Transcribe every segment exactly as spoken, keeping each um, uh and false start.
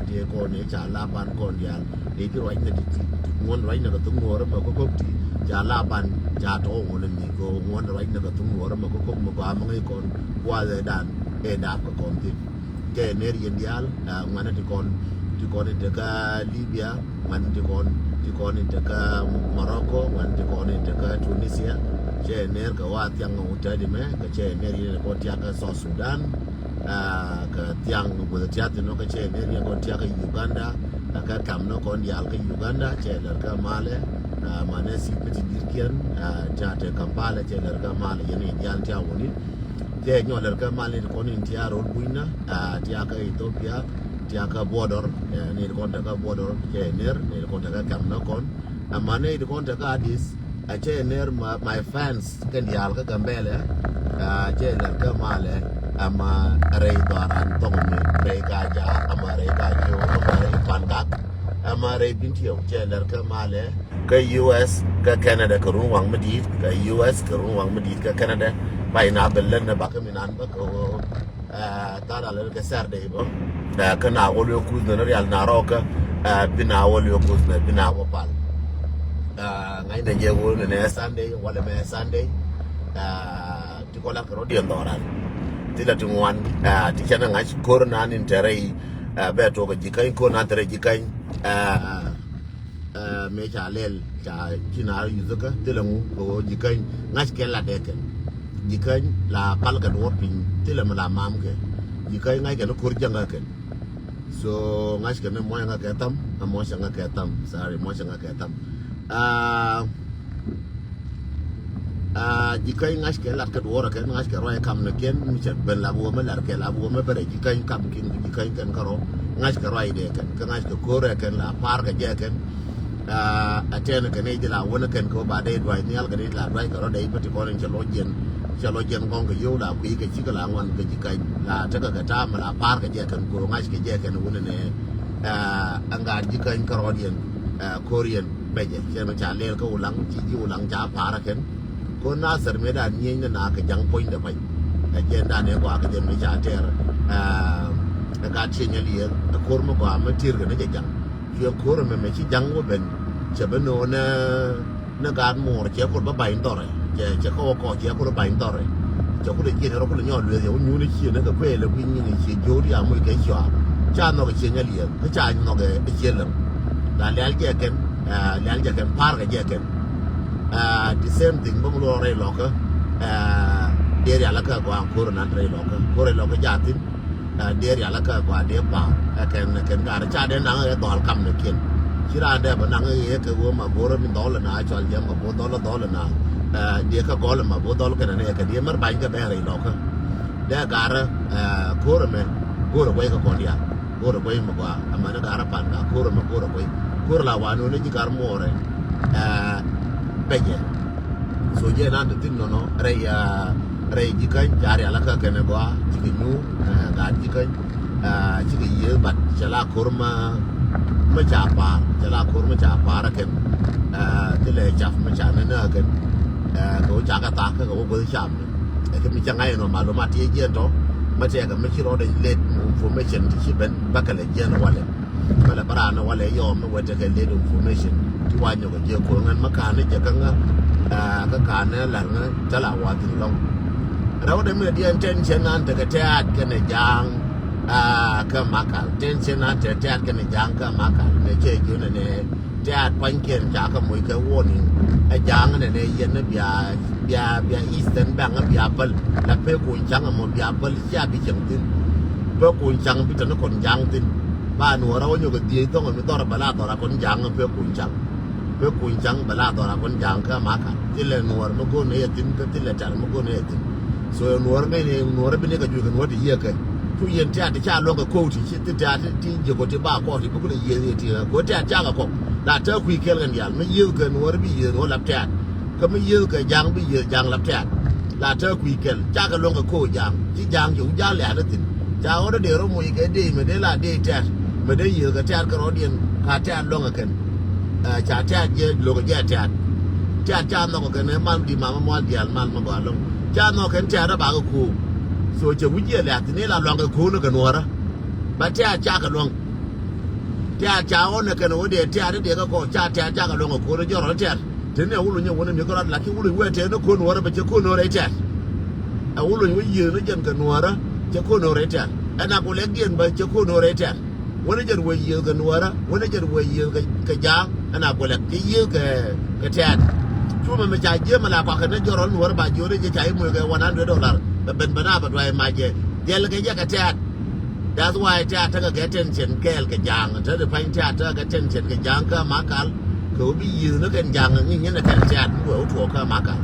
Tëë kɔn ëë ca la ban kɔn diaal. Dee ti ruacnɛ ti ti ŋuɔ̱n ruacnɛ kɛ thok nuɔɔrä mɛ kä kɔk ti ca la ban ca tɔ̱ ŋuɔ̱n ni kɛ ŋuɔ̱n ruacnɛ kɛ thok nuɔɔrä mɛ kä kɔk mɛ gɔaa mɛ ŋäc kɔn kuathɛ dan ëë dap kɛ kɔn thin. Cɛ ner yɛn diaal, ŋuanɛ ti kɔn ti kɔn in tekä Libya, ŋuanɛ ti kɔn ti kɔn in tekä Morocco, ŋuanɛ ti kɔn in tekä Tunisia. Cɛ ner kɛ wa thiaŋ ŋɔw tɛt imɛ kɛ cɛ ner yɛn kɔn tiakä South Sudan. Kɛ thiaŋ guth tiath inɔ kɛ cɛ ner yɛn kɔn tiakä Uganda. Kɛ kam nɔ kɔn diaal kä Uganda cɛ lɛr kä malɛ. Manɛ sit mi ti dirkiɛn tia te Kampala cɛ lɛr kä malɛ yɛn in diaal tia wuni. Cɛ nyɔl lɛr kä malɛ ni kɔn in tia rol bunyna. Tia kä Ethiopia tia kä border. Ni kɔn te kä border cɛ ner ni kɔn te kä kam nɔ kɔn. Ama ni kɔn te kä Addis. Acɛ ner ma my fans kɛn diaal kä Gambɛlɛ. Acɛ ner kä malɛ ama rɛy dhɔran thɔŋ mi rɛy ka ja ama rɛy ka jiw ama rɛy pankak ama rɛy bintiɛw cɛ ner kä malɛ. Kä U S kä Canada kɛ run waŋ mi di̱i̱t kä U S kɛ run waŋ mi di̱i̱t kä Canada. Bay na bɛ lät na bakä mi nan bä kɛ ɣöö Ɛ, tha̱a̱ŋ a lɛl kɛ Saturday bä. Ɛ, kä na wä luee kuth nɛ ni rial na rɔɔkä. Ɛ, bi na wä luee kuth nɛ bi na wä pal. Ɛ, ŋa̱cnɛ jɛ wä nɛ nɛ Sunday walɛ mɛ Sunday. Ɛ, ti kɔ lat kɛ rɔ diɛn dhɔran. Ti la ti ŋuan. Ɛ, ti cɛn ɛ ŋa̱c ko̱r na ni tɛrɛ i̱. Ɛ, bɛ tuɔk ɛ ji̱ käny ko̱r na tɛrɛ ji̱ käny. Ɛ, Ɛ, mëë ca lɛl ca ci naar yuthä kä thilɛ ŋu kɛ ɣöö ji̱ käny ŋa̱ckɛ latdɛ kɛn. Ji̱ käny la pal kɛ duɔ̱ɔ̱r piny thilɛ mi la mam kɛ. Ji̱ käny ŋa̱ckɛ ni ko̱r jäŋä kɛn. So ŋa̱ckɛ ni muɔ̱cä ŋa̱ckɛ tham ɛ muɔ̱cä ŋa̱ckɛ tham sorry muɔ̱cä ŋa̱ckɛ tham. Aa, Aa, ji̱ käny ŋa̱ckɛ lat kä duɔ̱ɔ̱rä kɛn ŋa̱ckɛ ruac kam ni kiɛn mi cɛ ben la bi wä mi lat kɛ la bi wä mi bɛ rɛ ji̱ käny kam kin ji̱ käny kɛn kärɔ. Ŋa̱ckɛ ruacdɛ kɛn kä ŋa̱ckɛ ko̱rɛ kɛn la pa̱a̱r kɛ jɛ kɛn. Aa, a tɛn kɛ nɛy di la wänä kɛn kɛ wä ba dee duac nhial kɛ nɛy di la duac kɛ rɔ dee bä ti kɔn in cɛ lɔ jiɛn cɛ lɔ jiɛn gɔŋ kɛ yio̱w la kui̱ kɛ cikɛ la ŋuan kɛ ji̱ käny la tekɛ kɛ ta̱a̱m la pa̱a̱r kɛ jɛ kɛn ko̱r ŋa̱ckɛ jɛ kɛn wänä nɛ. Aa, ɛn gaat ji̱ käny kärɔɔdiɛn. Aa, ko̱riɛn. Bɛcɛ cɛ mi ca lɛl kä Ulaŋ ci ji̱ Ulaŋ ca pa̱a̱r ɛ kɛn. Ko̱r Nathɛr mëë dan nyieny ni na kɛ ja̱ŋ puɔ̱nydɛ pa̱ny. Ɛ jɛn dan ɛ gɔaa kɛ jɛ mi ca tɛɛr. Ɛ gat ciɛ nyɛ liɛth ɛ ko̱r mi gɔaa mi ti̱r kɛ ni jɛ ja̱ŋ. Cuɛ ko̱r ɛmɛ mɛ ci ja̱ŋ wä ben cɛ bi no̱o̱nɛ ni gaat muɔɔr cɛ ko̱r bä ba̱ny dhɔrɛ. Cɛ cɛ kɔk kɔk cɛ kulɛ ba̱ny dhɔrɛ. Cɛ kulɛ jiɛn rɔ kulɛ nyɔɔl lueth yɛ wä nyuun i̱ ciënä kɛ kuëël ɛ kui̱ nyin i̱ cië jo̱o̱r ya moc kɛ cɔaak. Ca nhɔk i̱ cië nyɛ liɛth kä ca nhɔk i̱ cië läŋ. La lial jɛ kɛn, ɛ, lial jɛ kɛn pa̱a̱r kɛ jɛ kɛn. Ɛ, the same thing bä mi luɔr rɛy lɔkä. Ɛ, dee rial kä gɔaa ko̱r nan rɛy lɔkä ko̱r rɛy lɔkä jathin. Ɛ, dee rial kä gɔaa dee pa̱a̱r ɛ kɛn kɛn gaat ca dee naŋ ɛ dhɔl kam ni kiɛn. Ci raan dee bä naŋ ɛ kɛ ɣöö ma go̱o̱r mi dhɔl na cɔl jɛ ma go̱o̱r dhɔl dhɔl na. Ɛ, dee kä gɔl ma go̱o̱r dhɔl kɛn ni ɛ kɛ dee mɛr ba̱ny kɛ bɛɛr rɛy lɔkä. Dee gaat ɛ, ko̱r ɛmɛ go̱o̱r ɛ guɛy kä kɔn diaal. Go̱o̱r ɛ guɛy mi gɔaa ɛmɛn ɛ gaat ɛ pan ka ko̱r ɛmɛ go̱o̱r ɛ guɛy. Ko̱r la wan wun ɛ ji̱ gaat muɔɔrɛ. Ɛ, bɛcɛ. So jɛ nan ti thin nɔnɔ rɛy, ɛ, rɛy ji̱ käny ca rial kä kɛn ɛ gɔaa cikɛ nyuur, ɛ, gaat ji̱ käny. Ɛ, cikɛ yiëë bat cɛ la ko̱r ma, ma ca pa̱a̱r cɛ la ko̱r ma ca pa̱a̱r ɛ kɛn. Ɛ, thilɛ cap ma ca nänä ɛ kɛn. Ɛ, kɛ wä ca kɛ thak kä kɛ wä guäth cam. Ɛ kɛ mi cä ŋa̱c ɛnɔ malumat ti jiɛn tɔ. Mɛ tɛkɛ mi ci rɔɔdɛ late information ti ci ben bäkɛ lɛ jiɛn walɛ. Bä lɛ bä raan walɛ yɔɔm mi wä tekɛ late information ti wa nyɔk ɛ jiɛ ko̱r ŋän mi ka̱n ni jɛ kä ŋä. Ɛ kä ka̱n ni la̱r ŋä cä la wa thi̱n lɔ̱ŋ. Rɛwdɛ mi diɛn tɛn cɛ nan tekɛ tɛ̈t kɛnɛ ja̱a̱ŋ. Ɛ kä makal tɛn cɛ nan tekɛ tɛ̈t kɛnɛ ja̱a̱ŋ kä makal mɛ cɛ jiön ɛnɛ. Tɛ̈t pua̱nykiɛn ca kɛ moc kɛ warning. Ɛ ja̱a̱ŋ nɛnɛ yɛn ni bia, bia, bia Eastern Bank bia päl. La pek kuny ca̱ŋ ɛmɔ bia päl cia bi cieŋ thi̱n. Pek kuny ca̱ŋ bi te ni kɔn ja̱a̱ŋ thi̱n. Ba nuɔɔrä wä nyɔk kɛ dhiec thɔŋ ɛmi dhɔr bɛ la dhɔr a kɔn ja̱a̱ŋ pek kuny ca̱ŋ. Pek kuny ca̱ŋ bɛ la dhɔr a kɔn ja̱a̱ŋ kä maka. Thilɛ nuɔɔr mi go̱o̱r ni yɛ thi̱n kä thilɛ tɛ̈r mi go̱o̱r ni yɛ thi̱n. So nuɔɔr ŋäcni nuɔɔr bi ni kɛ juec kɛ nuɔɔr ti yiëë kɛ. Cu yɛn tɛ̈t ti ca luɔ̱ŋ kɛ ko̱o̱k ti ci ti tɛ̈t ti jiɛk kɔ ti ba kɔk ti bi kulɛ yiëëth yɛ ti kɛ ko̱o̱k tɛ̈t cakɛ kɔk. La tɛ̈ kui̱ kɛl kɛn diaal mi yiëëth kɛ nuɔɔr bi yiëëth nuɔɔr lap tɛ̈t. Kä mi yiëëth kɛ ja̱a̱ŋ bi yiëëth ja̱a̱ŋ lap tɛ̈t. La tɛ̈ kui̱ kɛl cakɛ luɔ̱ŋ kɛ ko̱o̱k ja̱a̱ŋ ci ja̱a̱ŋ ci wä ja̱a̱ŋ lɛ̈t ni thi̱n. Ca ɣɔt dee rɔ moc kɛ dee mɛ dee la dee tɛ̈t mɛ dee yiëëth kɛ tɛ̈t kɛ rɔ̱diɛn ka tɛ̈t luɔ̱ŋ kɛ kɛn. Ɛ, ca tɛ̈t jɛ lo̱kɛ jɛ tɛ̈t. Tɛ̈t ca nhɔk kɛ kɛn ɛ man di mamä mual diaal mal mi gɔaa lo̱ŋ. Ca nhɔk kɛn tɛ̈t rɔ bakɛ ko̱o̱k. So cɛ wi̱c jɛ lɛ̈th ni la luaŋ kɛ ko̱o̱k ni kɛ nuɔ̱ɔ̱rä. Bä tɛ̈t cakɛ luaŋ. Tɛ̈t ca ɣɔn ɛ kɛn ɣöö dee tɛ̈t i̱ dee kɛ kɔn ca tɛ̈t cakɛ luɔ̱ŋ ɛ ko̱r ɛ jɔrɔ tɛ̈t. Teni ɛ Wuluny ɛ wun ɛ mi kɛ rɔt laki Wuluny wee tɛ̈t ni ko̱n Nuɔ̱ɔ̱rä bɛ cɛ ko̱n Nuɔ̱ɔ̱rä i̱ tɛ̈t. Ɛ Wuluny wee yiëë ni jɛn kɛ Nuɔ̱ɔ̱rä cɛ ko̱n Nuɔ̱ɔ̱rä i̱ tɛ̈t. Ɛn a ku lɛk diɛn bä cɛ ko̱n Nuɔ̱ɔ̱rä i̱ tɛ̈t. Wun ɛ jɛn wee yiëë kɛ Nuɔ̱ɔ̱rä, wun ɛ jɛn wee yiëë kɛ, kɛ Ja̱a̱ŋ, ɛn a ku lɛk cɛ yiëë kɛ, kɛ tɛ̈t. Cumɛ mi ca ji̱ mi la kɔakɛ ni jɔrɔ Nuɔ̱ɔ̱rä ba ji̱ ɣöö ni jɛ ca i̱ muëë kɛ one hundred dollar. Bɛ ben ben a bɛ duay macɛ. Jɛl kɛ jɛ kɛ tɛ̈t. That's why tɛ̈t tekɛ kɛ tension kɛɛl kɛ Ja̱a̱ŋ. Te di pa̱ny tɛ̈t tekɛ kɛ tension kɛ Ja̱a̱ŋ kä Makal. Kɛ ɣöö bi yiëëth ni kɛn Ja̱a̱ŋ ŋi̱n nyɛn ɛ kɛn tɛ̈t mi wee wä tuɔɔk kä Makal.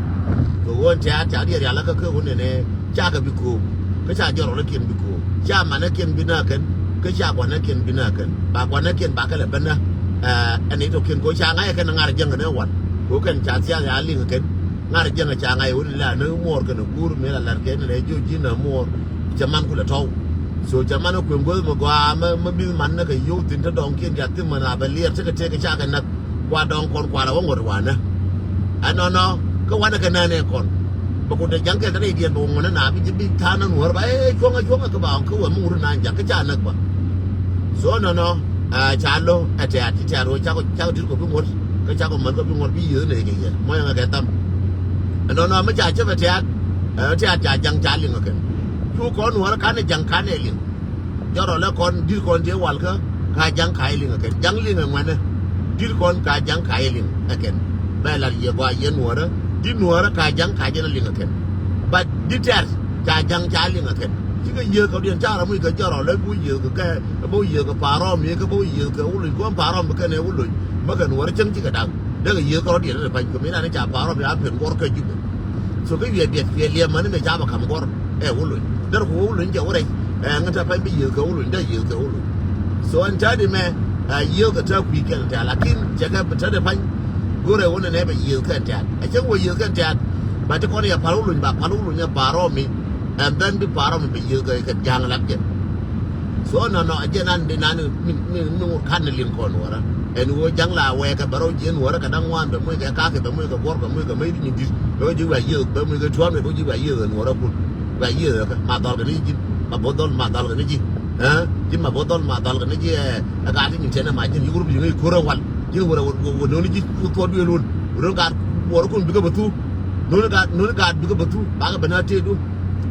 Kɛ ɣöö ɛn tɛ̈t ca diɛt rial kä kɛ ɣöö nɛnɛ cakɛ bi ko̱o̱p. Kä ca jɔrɔlkiɛn bi ko̱o̱p. Ca manäkiɛn bi nääkɛn. Kä ca gua̱näkiɛn bi nääkɛn. Ba gua̱näkiɛn ba kɛ lɛ ben nä. Ɛn i̱ tɔ̱kiɛn kɛ ɣöö ca ŋa̱c ɛ kɛn ŋa̱r jiäŋ kɛn ɛ wan. Kɛ ɣöö kɛn ca thiath ya liŋ kɛn. Ŋa̱r jiäŋ ca ŋa̱c ɣöö ni la ni muɔɔr kɛn ɛ guur mi la la̱r kɛn ni lɛ jiök ji̱n ɛ muɔɔr. Cɛ man kulɛ tɔ̱w. So cɛ man ɛ kueŋ guäth mi gɔaa mi, mi bi̱th man ni kɛ yio̱w thi̱n te dɔ̱ŋkiɛn diath thi̱n mi na bɛ liɛr tekɛ tëëk ca kɛ näk. Kua dɔ̱ŋ kɔn kua la wä ŋuɔ̱t wanɛ. Ɛnɔnɔ kä wanɛ kɛ nɛn ɛ kɔn. Bɛ ku te ja̱ŋ kɛn te rɛydiɛn bɛ wä ŋuɔ̱t ni na bi ji̱ bi ta̱a̱n ni nuɔ̱ɔ̱r ba ɛ cuɔ̱ŋ ɛ cuɔ̱ŋ ɛ kä ba kä wä mi ŋuɔ̱t ni na ja̱ŋ kä ca näk bä. So ɛnɔnɔ ca lo̱ ɛ tɛ̈t ci tɛ̈t ɣöö cakɔ, cakɔ ti̱t kɔ bi ŋuɔ̱t. Kä cakɔ män kɔ bi ŋuɔ̱t bi yiëëth nɛy kɛ yɛ muɔ̱yäŋä kɛ tham. Ɛnɔnɔ mi ca cä bɛ tɛ̈t. Ɛ tɛ̈t ca ja̱ŋ ca liŋ ɛ kɛn. Cu kɔn nuɔ̱ɔ̱r kanɛ ja̱ŋ kanɛ liŋ. Jɔrɔ lɛ kɔn di̱t kɔn tëë walkä ka ja̱ŋ ka yɛ liŋ ɛ kɛn. Ja̱ŋ liŋ ɛ ŋuɛnɛ. Di̱t kɔn ka ja̱ŋ ka yɛ liŋ ɛ kɛn. Bɛ lat yɛ gɔaa yɛ nuɔ̱ɔ̱rä. Di̱t nuɔ̱ɔ̱rä ka ja̱ŋ ka jɛn ɛ liŋ ɛ kɛn. But di̱t tɛ̈t ca ja̱ŋ ca liŋ ɛ kɛn. Cikɛ yiëëk kɛ diɛn ca rɔ muc kɛ jɔrɔ lɛ bi wä yiëëk kɛ kɛ bä wä yiëëk kɛ pa̱a̱r rɔm mi kɛ bä wä yiëëk kɛ Wuluny kɔn pa̱a̱r rɔm bi kɛn ɛ Wuluny. Bä kɛ nuɔ̱ɔ̱rä cäŋ cikɛ da̱ŋ. Dee kɛ yiëëk kɛ rɔ diɛn ɛ pany kɛ mi nan ca pa̱a̱r rɔm mi a pen guɔr kɛ Jubɛ. So kä wiɛ biɛt wiɛ liɛm mani mɛ ca bɛ kam guɔr ɛ Wuluny. Dɛr ku Wuluny jɛ wurɛc. Ɛ ŋä te pany bi yiëëth kɛ Wuluny dee yiëëth kɛ Wuluny. So ɛn te di mɛ ɛ yiëëth kɛ te kui̱ kɛn tɛ̈t lakin cɛ kɛ te di pany. Go̱rɛ wun ɛnɛ bɛ yiëëth kɛn tɛ̈t ɛ cäŋ wä yiëëth kɛn tɛ̈t. Ba ti kɔn yɛ pal Wuluny ba pal Wuluny ɛ pa̱a̱r rɔmi. And then bi pa̱a̱r rɔmi bɛ yiëëth kɛ kɛ ja̱a̱ŋ lap jɛ. So nɔnɔ a jɛ nan di nan mi, mi, mi ŋut kan ni liŋ kɔn wärä. Ɛn ɣöö ja̱ŋ la wɛɛkɛ bɛ rɔw jiɛn wärä kɛ da̱ŋ ŋuan bɛ muc kɛ kakɛ bɛ muc kɛ guɔ̱r kɛ muc kɛ mec di nyin di̱t bɛ wä ji̱ wiaa yiëëth bɛ muc kɛ tua̱a̱m kɛ wä ji̱ wiaa yiëëth ɛn wärä kun. Wiaa yiëëth ɛ kɛ ma dhɔl kɛ ni ji̱ ji̱n ma bo̱th dhɔl ma dhɔl kɛ ni ji̱. Ɛ ji̱n ma bo̱th dhɔl ma dhɔl kɛ ni ji̱ ɛ ɛ ka ti nyin tiɛn ɛ ma ji̱n yi wur bi ji̱ ŋäc ko̱r ɛ wal ji̱n wur ɛ wur no̱ni ji̱ thuɔ̱k duëël wun wur no̱ni gaat wuɔrä kun bikɛ bɛ thuk. No̱ni gaat no̱ni gaat bikɛ bɛ thuk bakɛ ben a tëëdu.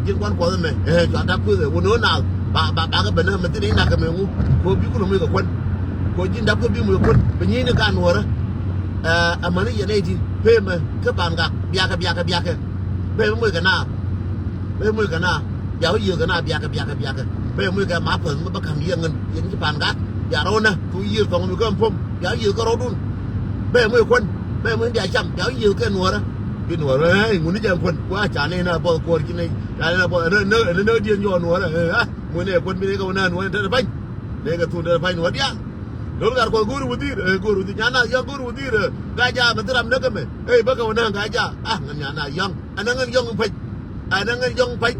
Ji̱n kuan kuɔth ɛmɛ ɛ cua dak kueth ɛ wä no̱o̱n naath. Ba ba bakɛ ben ɛ mɛ thin inak ɛmɛ ŋu. Kɛ bi kulɛ muc kɛ kuän. Kɛ ji̱n dak kueth bi muc kɛ kuän bɛ nyi̱i̱ni kan nuɔ̱ɔ̱rä. Ɛ amäni yɛn ɛ ti pee mɛ kä pa̱a̱n gak biakɛ biakɛ biakɛ. Pee mɛ muc kɛ naath. Pee muc kɛ naath. Bia wä yiëëth kɛ naath biakɛ biakɛ biakɛ. Pee muc kɛ ma päth mɛ bä ka̱m yɛn ŋän yɛn ci pa̱a̱n gak. Bia rɔw nä kɛ wä yiëëth thɔŋ mi kä ɛm puɔ̱m bia wä yiëëth kä rɔwdun. Pee muc kuän. Pee muc bia cam bia wä yiëëth kɛ nuɔ̱ɔ̱rä. Bi nuɔ̱ɔ̱r ɛ ŋuni jɛ kuän kua ca nɛy na buɔth kuɔr ci nɛy ca nɛy na buɔth. Ɛn nɛ nɛ diɛn jɔɔn nuɔ̱ɔ̱rä ɛ a ŋuni ɛ kuän bi nɛy kɛ wä nä nuɔ̱ɔ̱rä tɛt pa̱ny. Nɛy kɛ thun tɛt pa̱ny nuɔ̱ɔ̱r diaal. Lol gat kɔn go̱o̱ri wä dhi̱i̱r ɛ go̱o̱ri wä dhi̱i̱r nyan na yɔ̱ŋ go̱o̱ri wä dhi̱i̱r ɛ. Gaa ja mɛ thil ram näk ɛmɛ ɛ bä kɛ wä nä gaa ja a ŋän nyan na yɔ̱ŋ. Ɛn ɛ ŋän yɔ̱ŋ in pa̱ny. Ɛn ɛ ŋän yɔ̱ŋ in pa̱ny.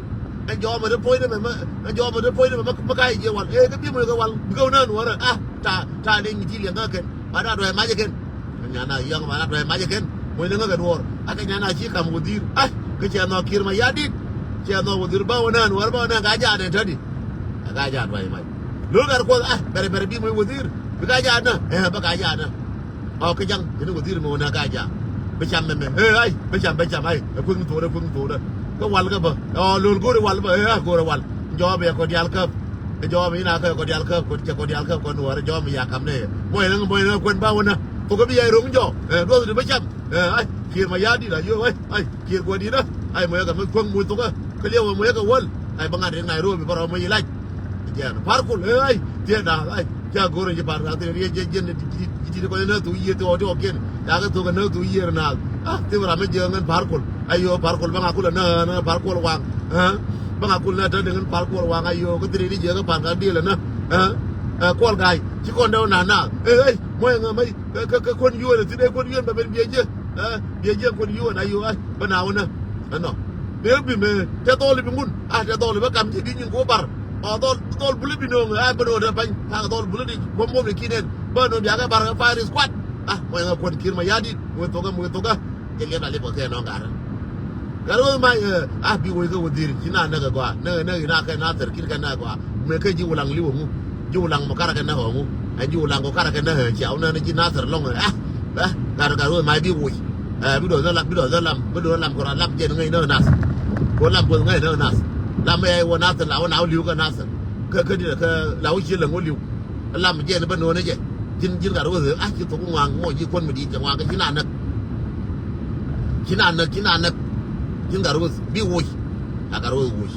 Ɛn jɔɔmɛ ti po̱cdɛ mɛ mɛ ɛn jɔɔmɛ ti po̱cdɛ mɛ mɛ ka̱a̱c jiɛ wal ɛ kä bi moc kɛ wal bi kɛ wä nä nuɔ̱ɔ̱rä a ta ta leny mi ti liɛŋ kä kɛn. Ba da duay mac ɛ kɛn. Nyan na yɔ̱ŋ ba da duay mac ɛ kɛn. Moc ni ŋäk ɛ duɔɔr. Akɛ nyan na ci kam wä dhi̱i̱r. Ai kä cɛ nhɔk ki̱r ma ya̱ di̱t. Cɛ nhɔk wä dhi̱i̱r ba wä nään wär ba wä nään ka jaat ɛn tädi. Ɛ ka jaat duay mac. Lo̱l gat kuɔth ai bɛrɛ bɛrɛ bi moc wä dhi̱i̱r. Bi ka jaat nä ɛ bä ka jaat nä. Ɔ kä ja̱ŋ kɛn wä dhi̱i̱r mi wä nään ka jaat. Bi cam mɛmɛ ɛ ai bi cam bi cam ai ɛ kueth mi tho̱o̱dä kueth mi tho̱o̱dä. Kä wal kä bä ɔ lo̱l go̱o̱rɛ wal bä ɛ ai go̱o̱rɛ wal. Jɔɔk bɛ kɔ diaal käp. Ɛ jɔɔk mi na kä kɔ diaal käp kɔ diaal käp kɔ nuɔɔrɛ jɔɔk mi ya kam nɛ. Mɔc nä mɔc nä kuɛn ba wä nä. Thok kä bi ya ro̱ŋ jɔɔk ɛ duɔth di bä cam. Ɛ ai kiɛɛr ma ya̱a̱ di̱t a yo̱o̱ ai ai kiɛɛr gua̱di̱t a. Ai mɔc ɛ kɛ mi kuäŋ mɔc thok kä kä liɛw ɛ mɔc ɛ kɛ wäl. Ai bä ŋa̱t riɛk Nairobi bä rɔ mɔc ilac. Jɛn Pa̱a̱r Kuɔl ɛ ai thiee da̱a̱k ai. Ca go̱r in ci Pa̱a̱r Kuɔl thiee riɛk jɛ jiɛn ji̱ ji̱ ti kɔc ɛ nä thok yiëë ti ɣɔw ti ɣɔw kiɛn. Ca kɛ thok ɛ nä thok yiëë ri naath. A thim ram mi jiɛ ŋän Pa̱a̱r Kuɔl. Ai yo̱o̱ Pa̱a̱r Kuɔl bä ŋa̱ kul ɛ nä nä Pa̱a̱r Kuɔl waŋ. Ɛ bä ŋa̱ kul nä tätdɛ ŋän Pa̱a̱r Kuɔl waŋ ai yo̱o̱ kä thiri di jiɛ kä Pa̱a̱r Kuɔl diël ɛ nä. Ɛ Kuɔl Ga̱a̱c ci kɔn dee wä naath naath ɛ ai. Muɔ̱c ɛ ŋä mec kä kä kuän yuɔ̱ɔ̱n ɛ thi̱n ɛ kuän yuɔ̱ɔ̱n bɛ ben biɛ jiɛ. Ɛ biɛ jiɛ kuän yuɔ̱ɔ̱n ai yo̱o̱ ai bä naath wä nä. Ɛnɔ. Mëë bi mëë tɛ dhɔl i̱ bi ŋun a tɛ dhɔl i̱ bä kam ji̱ bi nyin kɛ wä bar. Ɔ dhɔl dhɔl buli bi no̱o̱ŋ a bä no̱o̱ŋ tɛ pany a dhɔl buli di buɔ̱m buɔ̱m i̱ ki̱n ɛn bä no̱o̱ŋ biakä bar kɛ fire squad. A muɔ̱c ŋä kuɔn ki̱r ma ya̱a̱ di̱t muɔ̱c thok ɛ muɔ̱c thok ɛ. Jɛ liɛp la liɛp kɛ kɛ nɔ̱ɔ̱ŋ garä. Garä wä mac ɛ a bi wä i̱ kä wä dhi̱i̱r ci na näk ɛ gɔaa näk ɛ näk i̱ na kɛ na thɛr ki̱n kɛ na ɛ gɔaa. Mëë kä ji̱ wä laŋ li̱w ɛ ŋu. Ji̱ Wulaŋ mɔ karɛ kɛ näk ɣɔ̱ŋu. Ɛn ji̱ Wulaŋ kɔ karɛ kɛ näk ɣɔ̱ŋu, cia wä näk ni ji̱ Nathir lɔŋ ɛ. Ah, ah, gat gat wee mac bi woc. Ɛ, bi do̱th ɛ lam, bi do̱th ɛ lam, bi do̱th ɛ lam kɛ rɔ lam jɛn ŋäc näk Nathir. Kɔ lam kuoth ŋäc näk Nathir. Lam ɛ wä Nathir, la wä na wä li̱w kɛ Nathir. Kä, kä di̱t ɛ kä la wä cië läŋ wä li̱w. Lam jɛn bä no̱o̱n ɛ jɛ. Ji̱n, ji̱n gat wee ɛ, ah, ci thok ŋuaŋ mɔ ji̱ kuɔn mi di̱i̱t cɛ ŋuaŋ kɛ ci na näk. Ci na näk, ci na näk. Ji̱n gat wee bi woc. A gat wee woc.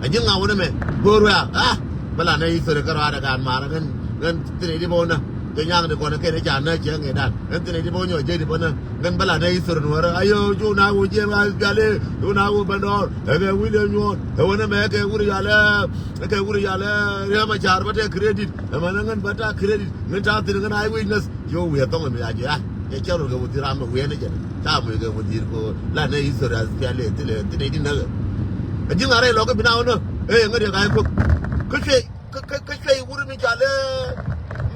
Ɛ ji̱n ŋa wä ni mɛ. Go̱o̱r wee a, ah, bä la nɛ history kärɔa dɛ gaat marä ŋän, ŋän thin i̱ di bä wä nä. Jɛ nyaŋ di kɔn kɛn i̱ ca nä cɛ ŋi̱dan. Ŋän thin i̱ di bä wä nyɔ jɛ di bä nä. Ŋän bä la nɛ history nuɔrä. Ayo, cu na wä jiɛn ŋa piali. Cu na wä bä nɔr. Ɛ kɛ William Nyuɔn. Ɛ wä nä mɛ kɛ wuri yalɛ. Ɛ kɛ wuri yalɛ. Riɛm a car bä tɛ credit. Ɛ mɛ nä ŋän bä ta credit. Ŋän ta thin ŋän a witness. Yo wiɛ thɔŋ mi a jɛ a jɛ cɛ rol kɛ wä dhir am wiɛ ni jɛ. Ca mi kɛ wä dhir ko la nɛ history as piali thin i̱ di nä kɛ. Ɛ ji̱n a rɛy lɔ kɛ bi na wä nä. Ɛ ŋä riɛ ka ɛ koth. Kä cuɛ Kä, kä, kä cuɛy wur mi cɔal i̱,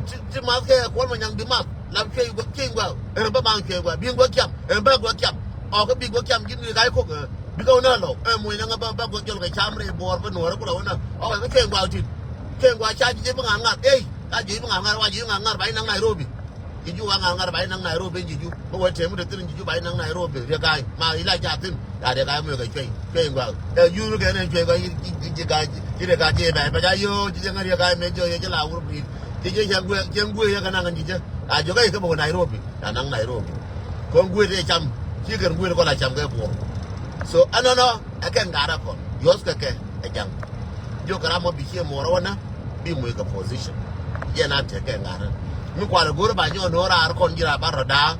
ti, ti math kɛ Kuɔl Manyaŋ bi math. Lam cuɛy guɔ, cuɛy guɔ. Ɛn bä maŋ cuɛy guɔ. Bi guɔ kiam. Ɛn bä guɔ kiam. Ɔ, kä bi guɔ kiam ji̱n ni ka i̱ kok, ɛ. Bi kä wä nä lɔ. Ɛ, muc nä ŋä bä, bä guɔ jɔl kɛ cam rɛy buɔɔr bä nuɔrä kulɛ wä nä. Ɔ, kɛ cuɛy guɔ tin. Cuɛy guɔ ca ji̱ ji̱ bi ŋa̱r ŋa̱r. Ey, ka ji̱ bi ŋa̱r ŋa̱r, wa ji̱ ŋa̱r ŋa̱r ba i̱ naŋ Nairobi. Ji̱ ji̱ wa ŋa̱r ŋa̱r ba i̱ naŋ Nairobi ji̱ ji̱. Bä wä tɛm te thi̱n ji̱ ji̱ ba i̱ naŋ Nairobi. Riɛk ay. Ma i̱ la ca thi̱n. Ya riɛk ay mɛ kɛ cuɛy. Cuɛy guɔ. Ɛ, yur kɛ nɛ cuɛy guɔ, ji̱, ji̱, ji̱, ji̱, ji̱ riɛk a ji̱ bɛ, bɛ ja yo, ji̱ ji̱ ŋä riɛk a mɛ jiɔ yɛ ji̱ la wur bi. Ji̱ ji̱ cɛ guɛ, cɛ guɛ yɛ kɛ naŋ ji̱ ji̱. A jiɔ kɛ yɛ kɛ bä wä Nairobi. Ya naŋ Nairobi. Kɔn guɛ tɛ cam. Ci kɛn guɛ kɔ la cam kɛ buɔr. So, ɛnɔnɔ, ɛ kɛn gat rɛ kɔn. Yɔs kɛ kɛ, ɛ jaŋ. Jiɔ kɛ ram mɔ bi ciɛ muɔrä wä nä, bi muc kɛ position. Yɛ na tɛ kɛ gat rɛ. Mi kualɛ go̱rä ba nyɔ no̱o̱ raar kɔn ji̱ ra ba rɔ daa.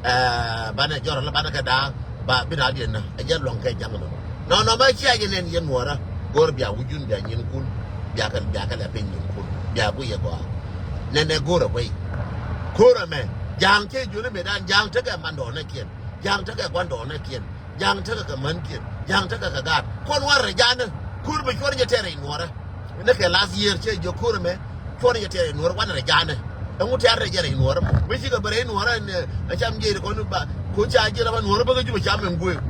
Ɛ, banɛ jɔrɔ la banɛ kɛ daa. Ba bi na diɛn na ɛ jɛ luɔ̱ŋ kɛ jaŋ nɔ. Nɔ nɔ mɛ cia jɛ nɛn yɛn nuɔrä. Go̱r bia wujun bia nyin kun. Bia kɛ, bia kɛ lɛ piny nyin kun. Bia ku yɛ gɔaa. Nɛn ɛ go̱r ɛ kuey. Ko̱r ɛmɛ. Ja̱a̱ŋ cɛ juni mɛ dan ja̱a̱ŋ tekɛ mandɔɔnɛ kiɛn. Ja̱a̱ŋ tekɛ guandɔɔnɛ kiɛn. Ja̱a̱ŋ tekɛ kɛ män kiɛn. Ja̱a̱ŋ tekɛ kɛ gaat. Kɔn warɛ janɛ. Ko̱r bɛ cuɔr jɛ tɛrɛ nuɔrä. Ni kɛ last year cɛ jiök ko̱r ɛmɛ cuɔr yɛ tɛɛr rɛy nuɔ̱ɔ̱r wanɛ rɛ ja̱a̱nɛ. Ɛŋu tɛɛr rɛ jɛ rɛy nuɔ̱ɔ̱r mɔ mi cikɛ ben rɛy nuɔ̱ɔ̱r ɛn ɛ cam jiɛc rɛ kɔn ba ko ca jiɛc rɛ ba nuɔ̱ɔ̱r bä kä Jubɛ cam ɛn guëë.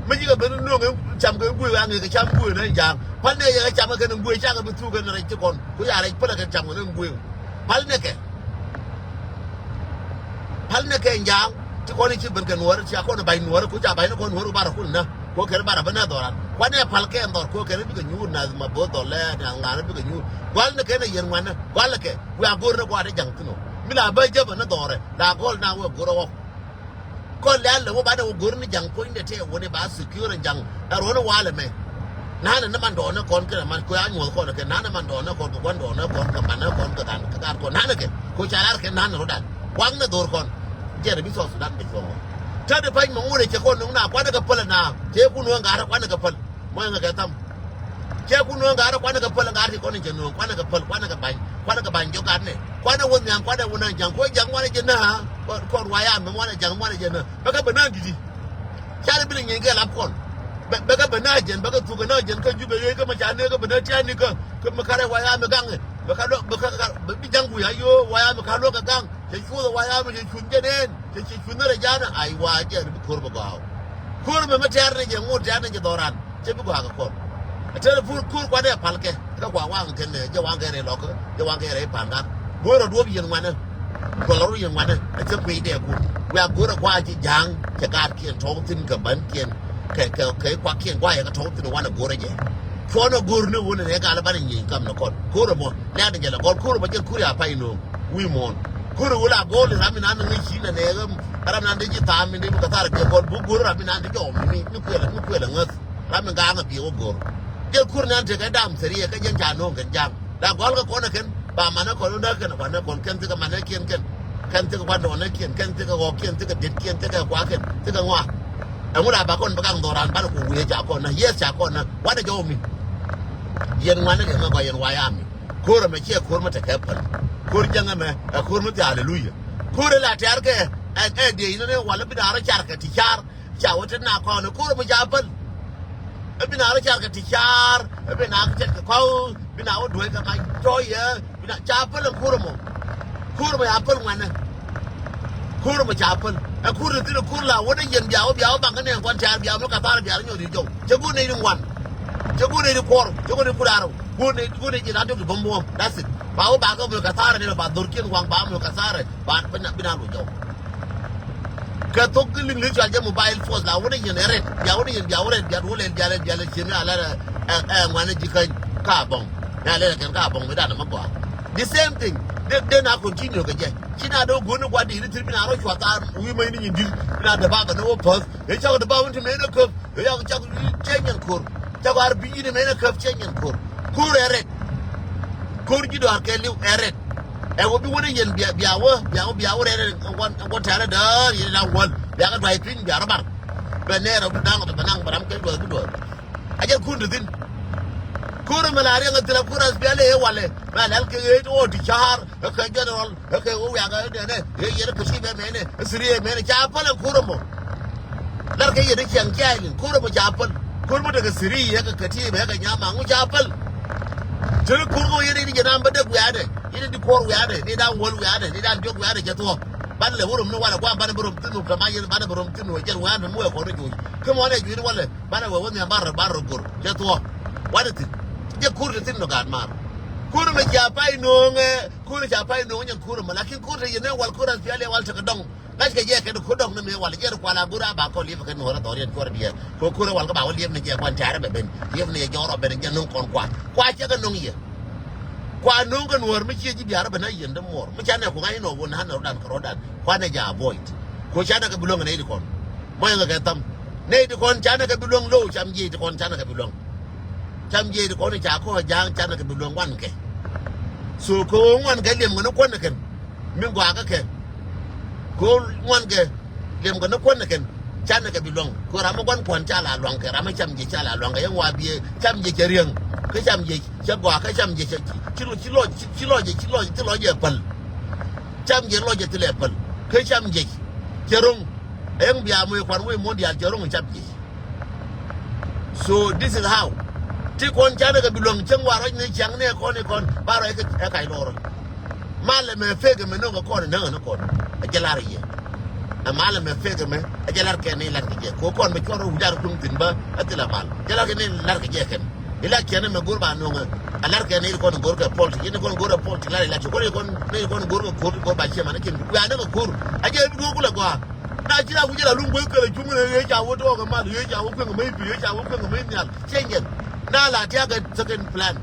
Mi cikɛ ben nuɔ̱ɔ̱ŋ ɛn cam kɛ guëë ɣaŋ kɛ cam guëë nɛ ja̱a̱ŋ. Pal nɛ yɛ kɛ cam kɛ kɛn guëë cakɛ bi thuk kɛn rɛc ti kɔn ko ya rɛc pälɛ kɛ cam kɛ nɛ guëë. Pal nɛ kɛ. Pal nɛ kɛ njaŋ ti kɔn i̱ ci ben kɛ nuɔ̱ɔ̱r cia kɔn i̱ ba̱ny nuɔ̱ɔ̱r ku ca ba̱ny ni kɔn nuɔ̱ɔ̱r ku barɛ kul nä. Ku kɛn barɛ ben nä dhɔran kuanɛ pal kɛ ɛn dhɔr ku kɛn bikɛ nyuur na ma bo̱o̱th dhɔl lɛ na ŋa̱n bikɛ nyuur. Gual ni kɛn ɛ yɛn ŋuanä gual kɛ wiaa go̱o̱r ni gua̱a̱r i̱ ja̱ŋ thi̱n ɔ mi la bä jäpä ni dhɔrɛ la gɔl na wee go̱o̱r ɛ ɣɔk. Kɔn lɛ̈ɛ̈l lɛ wä banɛ wä go̱r ni ja̱ŋ puɔ̱nydɛ tëë wä ni ba secure ja̱ŋ. Ɛ ruɔ̱n walɛ mɛ. Nanɛ ni man dɔɔnɛ kɔn kɛ man kuɛ a nyuɔ̱th kɔn kɛ nanɛ man dɔɔnɛ kɔn kɛ gua̱n dɔɔnɛ kɔn kɛ manɛ kɔn kɛ gan kɛ gan kɔn nanɛ kɛ. Ko ca lar kɛ nanɛ rɔ dan. Waŋnɛ dhor kɔn. Jɛn bi South Sudan bi cuɔ̱ŋ. Tä di pa̱ny mɛ ŋun ɛ cɛ kɔn nuŋ na kuanɛ kɛ päl na. Cɛ kun wä ŋa̱rä kuanɛ kɛ päl. Mɔc ŋa kɛ tham. Cɛ kun nuɔ̱ɔ̱ŋ gat rɛ kuanɛ kɛ päl gat ti kɔn in cɛ nuɔ̱ɔ̱ŋ kuanɛ kɛ päl kuanɛ kɛ bany kuanɛ kɛ bany jɔk gat nɛ kuanɛ wä nhiam kuanɛ wä na ja̱ŋ kuɔ ja̱ŋ wanɛ jɛ na. Kɔn wa ya mɛ wanɛ ja̱ŋ wanɛ jɛ na bɛ kɛ bɛ na didi. Carɛ bi lɛ nyieeny kɛ lap kɔn. Bɛ kɛ bɛ na jɛn bɛ kɛ thuk kɛ na jɛn kä Jubɛ yee kä mɛ ca nee kä bɛ na tiani kä kä mɛ karɛ wa ya mɛ gaŋɛ bɛ ka lɔ bɛ ka bɛ bi ja̱ŋ wi̱i̱ a yoo wa ya mɛ ka luɔk kɛ gaŋ. Cɛ cuuth ɛ wa ya mɛ cɛ cuuth jɛ neen cɛ cɛ cuuth ni rɛ ja̱a̱n ɛ ay wa jɛ ni bi ko̱r bɛ gɔaa. Ko̱r mɛ mɛ tɛɛr ni jɛ ŋot tɛɛr ni jɛ dhɔran. Cɛ bi gɔaa kɛ kɔn. Ɛ tɛɛr pur ko̱r kuanɛ ɛ palkɛ kä kua waŋ kɛn ɛ jɛ waŋ kɛ rɛy lɔkä jɛ waŋ kɛ rɛy pa̱a̱n gat. Go̱o̱r ɛ duɔ̱p yɛn ŋuanɛ. Gɔl ɛ rur yɛn ŋuanɛ ɛ cɛ kuiy dɛɛ kun. Wiaa go̱o̱r ɛ kua ji̱ ja̱a̱ŋ cɛ gaatkiɛn tɔ̱w thi̱n kɛ bänkiɛn kɛ kɛ kɛ kuakiɛn guayɛ kɛ tɔ̱w thi̱n wanɛ go̱o̱r ɛ jɛ. Cuɔ̱n ɛ go̱o̱r ni wun ɛ nɛ gal ɛ banɛ nyieny kam ni kɔn ko̱r ɛ mɔ. Lɛ̈t ni jɛ lɛ gɔl ko̱r ɛ mɔ jɛ ko̱r ya pay no̱o̱ŋ. Wi̱i̱ muɔ̱ɔ̱n. Ko̱r ɛ wä la go̱o̱l ram mi nan ni ŋäc ci nɛ nɛ ram nan dee ji̱ thaam mi dee mi kɛ thar kɛ gɔl buk go̱o̱r ram mi nan dee jɔw mi mi kuɛlɛ mi kuɛlɛ ŋäth. Ram mi ga̱a̱ŋ a biɛ wä go̱o̱r. Jɛ ko̱r nan tekɛ dam theriɛ kä jɛn ca no̱o̱ŋ kɛn ja̱a̱ŋ. La gɔl kɛ kɔn ɛ kɛn ba manɛ kɔn wä näk kɛn ɛ kuanɛ kɔn kɛn thikɛ manɛ kiɛn kɛn. Kɛn thikɛ kuan dɔɔnɛ kiɛn kɛn thikɛ ɣɔɔk kiɛn thikɛ diet kiɛn thikɛ kuak kiɛn thikɛ ŋɔak. Ɛŋu la ba kɔn bä kaŋ dhɔran banɛ ku wiee ca kɔn nä yieth ca kɔn nä wanɛ jɔw mi. Yɛn ŋuanɛ kɛ ŋä gɔl yɛn wayami. Ko̱r ɛmɛ ciɛ ko̱r mi tekɛ päl. Ko̱r jäŋ ɛmɛ ɛ ko̱r mi thia̱a̱l aleluya. Ko̱r ɛ la tɛ̈r kɛ ɛ ɛ diey ni ni walɛ bi da̱a̱r car kɛ ti car. Ca wä tet na kɔn ɛ ko̱r ɛmɛ ca päl. Ɛ bi na wä car kɛ ti car ɛ bi na wä tet kɛ kɔw bi na wä duec kɛ mac tɔ̱ yɛ bi na ca päl ɛ ko̱r ɛmɔ. Ko̱r ɛmɔ ca päl ŋuanɛ. Ko̱r ɛmɔ ca päl ɛ ko̱r ni thin ɛ ko̱r la wä ni yɛn bia wä bia wä baŋ kä nɛn kuan tɛ̈r bia wä mi kathar bia wä nyɔk ri jɔw. Cɛ go̱o̱r nɛy ni ŋuan. Cɛ go̱o̱r nɛy ni kuɔr cɛ go̱o̱r nɛy kur arɛw. Go̱o̱r nɛy go̱o̱r nɛy ji̱ na dɔk ti bäm buɔ̱m. That's it. Ba wä ba kä mul kathara ni ba dhorkiɛn waŋ ba mul kathara ba bi na bi na lu jɔw. Kɛ thok ki liŋ li cual jɛ mobile force la wä ni yɛn ɛ rɛt bia wä ni yɛn bia wä rɛt bia wä lɛl bia lɛl bia lɛl ciemi a lɛl ɛ ɛ ŋuan ni jikäny ka bɔŋ. Ni a lɛl ɛ kɛn ka bɔŋ mi dan mɛ gɔaa. The same thing. De de na continue kɛ jɛ ci na dee wä guäni gua̱t di ni thir bi na rɔ cuath a wi̱i̱ mäc ni nyin di̱t bi na dee ba bɛ ni wä päth. Ëë cak dee ba wä ni ti mëë ni käp. Ëë cak cak cɛ nyɛn ko̱r. Cak ar bi ni mëë ni käp cɛ nyɛn ko̱r. Ko̱r ɛ rɛt. Ko̱r ji̱ dɔaar kɛ li̱w ɛ rɛt. Ɛ wä bi wä ni yɛn bia bia wä bia wä bia wä rɛt ɛ wan ɛ wä tɛ̈rɛ däär yɛn da̱ŋ wäl bia kɛ duay piny bia rɔ bar. Bɛ nɛɛr ɛ bi da̱ŋ tɔ bɛ naŋ bɛ ram kɛ duɔth bi duɔth. A jɛ kun ti thi̱n. Ko̱r ɛmɛ la riɛŋ ɛ thilɛ ko̱r ɛ spiɛl ëë walɛ mɛ lɛl kɛ ëë ti ɣɔɔ ti ca̱a̱r ɛ kɛ general ɛ kɛ ɣöö wiakä ɛ dɛnɛ ëë yɛn ɛ kɛ ti bɛ mɛnɛ ɛ thiri ɛ mɛnɛ ca päl ɛ ko̱r ɛmɔ. Lar kɛ yɛn ɛ ciɛŋ cia ilin ko̱r ɛmɔ ca päl. Ko̱r mɔ tekɛ thiri ɛ kɛ kɛ ti bɛ ɛ kɛ nyam aŋu ca päl. Teni ko̱r kɛ ɣöö yɛn ɛ ni jɛ nam bä dek wiaadɛ yɛn ɛ di kuɔr wiaadɛ ni da̱ŋ wäl wiaadɛ ni da̱ŋ diɔk wiaadɛ cɛ thuɔ̱k. Banɛ lɛ wä rom ni walɛ guam banɛ bi rom thi̱n wä kɛ ma yɛn banɛ bi rom thi̱n wä jɛn wiaadɛ mi wä kɔn ɛ joc. Kä mɔnɛ joc ni walɛ. Banɛ wee wä nhiam bar bar rɔ gor cɛ thuɔ̱k. Wanɛ thi̱n jɛ kur ti thi̱n nɔ gaat maar. Kur mɛ cia pay no̱o̱ŋɛ kur ca pay no̱o̱ŋɛ nyɛn kur mɛ lakin kur te yɛn ɛ wal kur as pial ɛ wal tekɛ dɔŋ. Ŋa̱ckɛ jɛ kɛn kur dɔŋ ni mëë wal jɛ ri kual a gur a ba kɔn liep kɛ nuɔ̱ɔ̱r a thɔriɛn cuɔr biɛ. Kɛ kur ɛ wal kä ba wä liep ni jɛ kuan tɛ̈rɛ bɛ ben liep ni jɛ jɔr ɔ ben jɛ no̱o̱ŋ kɔn kua kua cɛ kɛ no̱o̱ŋ yɛ. Kua no̱o̱ŋ kɛ nuɔ̱ɔ̱r mi ciɛ ji̱ biaar ɔ ben a yɛn dämuɔɔr mi ca nɛ ku ŋa̱c nɔ wun ha̱n rɔ̱dan kɛ rɔ̱dan. Kuanɛ jɛ avoid. Ku canɛ kɛ bi luäŋ nɛy ti kɔn. Muɔ̱nyɛ kɛ thäm. Nɛy ti kɔn canɛ kɛ bi luäŋ lo̱w cam jiɛc ti kɔn canɛ kɛ bi luäŋ. Cam jiɛc ti kɔn i̱ ca kɔ̱ ja̱a̱ŋ canɛ kɛ bi luäŋ ŋuan kɛ. So kɛ ɣöö ŋuan kɛ liɛm kɛ ni kuɔn kɛn. Mi gɔaa kä kɛ. Kɛ ɣöö ŋuan kɛ liɛm kɛ ni kuɔn kɛn. Canɛ kɛ bi luäŋ kɛ ɣöö ram mi gua̱n kuɔn ca la luaŋ kɛ ram mi cam jiɛc ca la luaŋ kɛ yɛn wa biɛ cam jiɛc cɛ riäŋ. Kä cam jiɛc cɛ gɔaa kä cam jiɛc cɛ ci ci lɔc ci lɔc ci lɔc ci lɔc ɛ päl. Cam jiɛc lɔcɛ thilɛ päl kä cam jiɛc cɛ ro̱ŋ. Ɛŋ bia moc kuan wec muɔ̱n diaal cɛ ro̱ŋ cam jiɛc. So this is how ti kɔn canɛ kɛ bi luäŋ cäŋ wa rɔc ni ciaŋ ni ɛ kɔn i̱ kɔn ba rɔc ɛ kac lɔɔrä. Malɛ mɛ fek ɛmɛ no̱ŋ ɛ kɔn ɛ näŋ ɛ ni kɔn ɛ jɛ lar ɛ yɛ. Ɛ malɛ mɛ fek ɛmɛ ɛ jɛ lar kɛ ni lar kɛ jɛ ko kɔn mɛ cuɔr rɔ wi̱c ar duŋ thi̱n bä ɛ thilɛ mal jɛ lar kɛ ni lar kɛ jɛ kɛn. Ila kiɛn ɛmɛ go̱r ba nuɔ̱ŋɛ. A lar kɛ ni kɔn go̱r kɛ pɔl ti yɛn kɔn go̱r kɛ pɔl ti lar ila ti kɔn kɔn ni kɔn go̱r kɛ ko̱r go̱r ba ciɛ man kin. Wiaa ni kɛ ko̱r a jɛ bi duɔ̱k kulɛ gɔaa. Na ci rak wi̱c ila luŋ guäth kɛlɛ cuŋ ni yee ca wä tuɔɔk kɛ mal yee ca wä kueŋ mɛ i̱ pi yee ca wä kueŋ mɛ i̱ nhial. Ciɛ nyɛn na la tiakɛ second plan.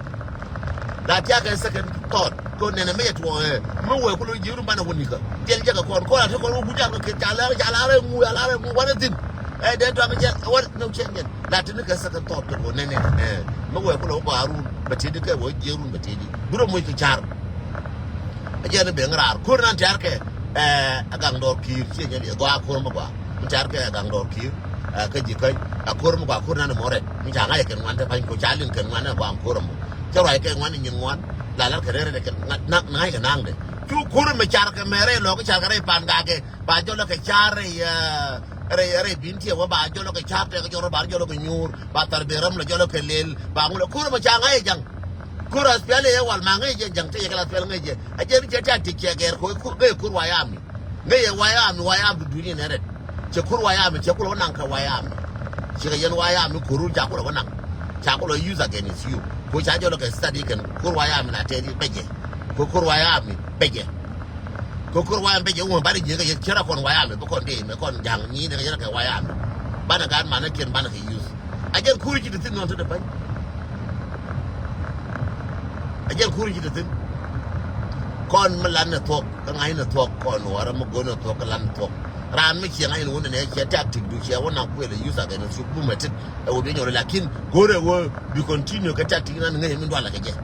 La tiakɛ second thought. Kɛ nɛnɛ mi yɛ tuɔɔk ɛ mi wee kulɛ ji̱ rum banɛ wä nikä. Tiɛl jɛ kɛ kɔn kɔn a ti kɔn wä guc a kɛ kɛ ca lar ca lar ɛ ŋu a lar ɛ ŋu wanɛ thin. Ɛ dee tuak jɛ wanɛ no ciɛ nyɛn. La tini kɛ second thought kɛ wä nɛnɛ ɛ mi wee kulɛ wä gɔaa run bɛ tidi kɛ wä jiɛ run bɛ tidi bi rɔ muc kɛ car. A jɛ ni ben raar ko̱r nan tɛr kɛ ɛ a gaŋ dɔɔr ki̱i̱r ciɛ nyɛ liɛ gɔaa ko̱r mi gɔaa mi tɛr kɛ a gaŋ dɔɔr ki̱i̱r. Ɛ kä ji̱ käny a ko̱r mi gɔaa ko̱r nan mɔ rɛt mi ca ŋa̱c kɛ ŋuan te pa̱ny ko ca liŋ kɛ ŋuan ɛ gɔaa ko̱r mɔ. Cä ruac kɛ ŋuan ni nyin ŋuan la lar kɛ rɛr rɛt kɛ ŋa̱c kɛ naŋ dɛ cu ko̱r mi car kɛ mɛ rɛy lɔk car kɛ rɛy pan gakɛ. Ba jɔlɔ kɛ car rɛy rɛy rɛy bin tiɛ wä ba jɔlɔ kɛ car tɛk jɔlɔ ba jɔlɔ kɛ nyuur ba thar ben ram lɔ jɔlɔ kɛ lel ba ŋulɛ ko̱r mɛ ca ŋa̱c ɛ jaŋ. Ko̱r as pial ɛ wal ma ŋäc jɛ ja̱ŋ te yɛ kɛ la pial ŋäc jɛ a jɛ ni cɛ tactic cɛ gɛr ko̱ ŋäc ko̱r wayami. Ŋäc yɛ wayami wayami duuni nɛ rɛt. Cɛ ko̱r wayami cɛ kulɛ wä naŋ kɛ wayami. Cɛ kɛ yɛn wayami ko̱r ca kulɛ wä naŋ. Ca kulɛ use against you. Ko̱ ca jɔlɔ kɛ study kɛn ko̱r wayami na tɛth i̱ bɛ jɛ. Ko̱ ko̱r wayami bɛ jɛ. Ko̱ ko̱r wayami bɛ jɛ wä bari jiɛ kɛ yɛ cɛ ra kɔn wayami bä kɔn dee mɛ kɔn ja̱ŋ nyi nɛ kɛ yɛn kɛ wayami. Banɛ gaat manɛ kiɛn banɛ kɛ use. A jɛn kur ci ti thi̱n nɔn te dee pa̱ny. A jɛn kur ci ti thi̱n. Kɔn mi lan ni thuɔ̱k kä ŋa̱c ni thuɔ̱k kɔn wärä mi go̱n ni thuɔ̱k kä lan ni thuɔ̱k. Raan mi ciɛ ŋa̱c ni wun ni nɛ ciɛ tactic du ciɛ wä na kuël ɛ yuth a kɛ ni thuk bumɛ tit. Ɛ wä bi nyɔri lakin go̱rɛ wä bi continue kɛ tactic nan ŋäc mi dualɛ kɛ jɛ.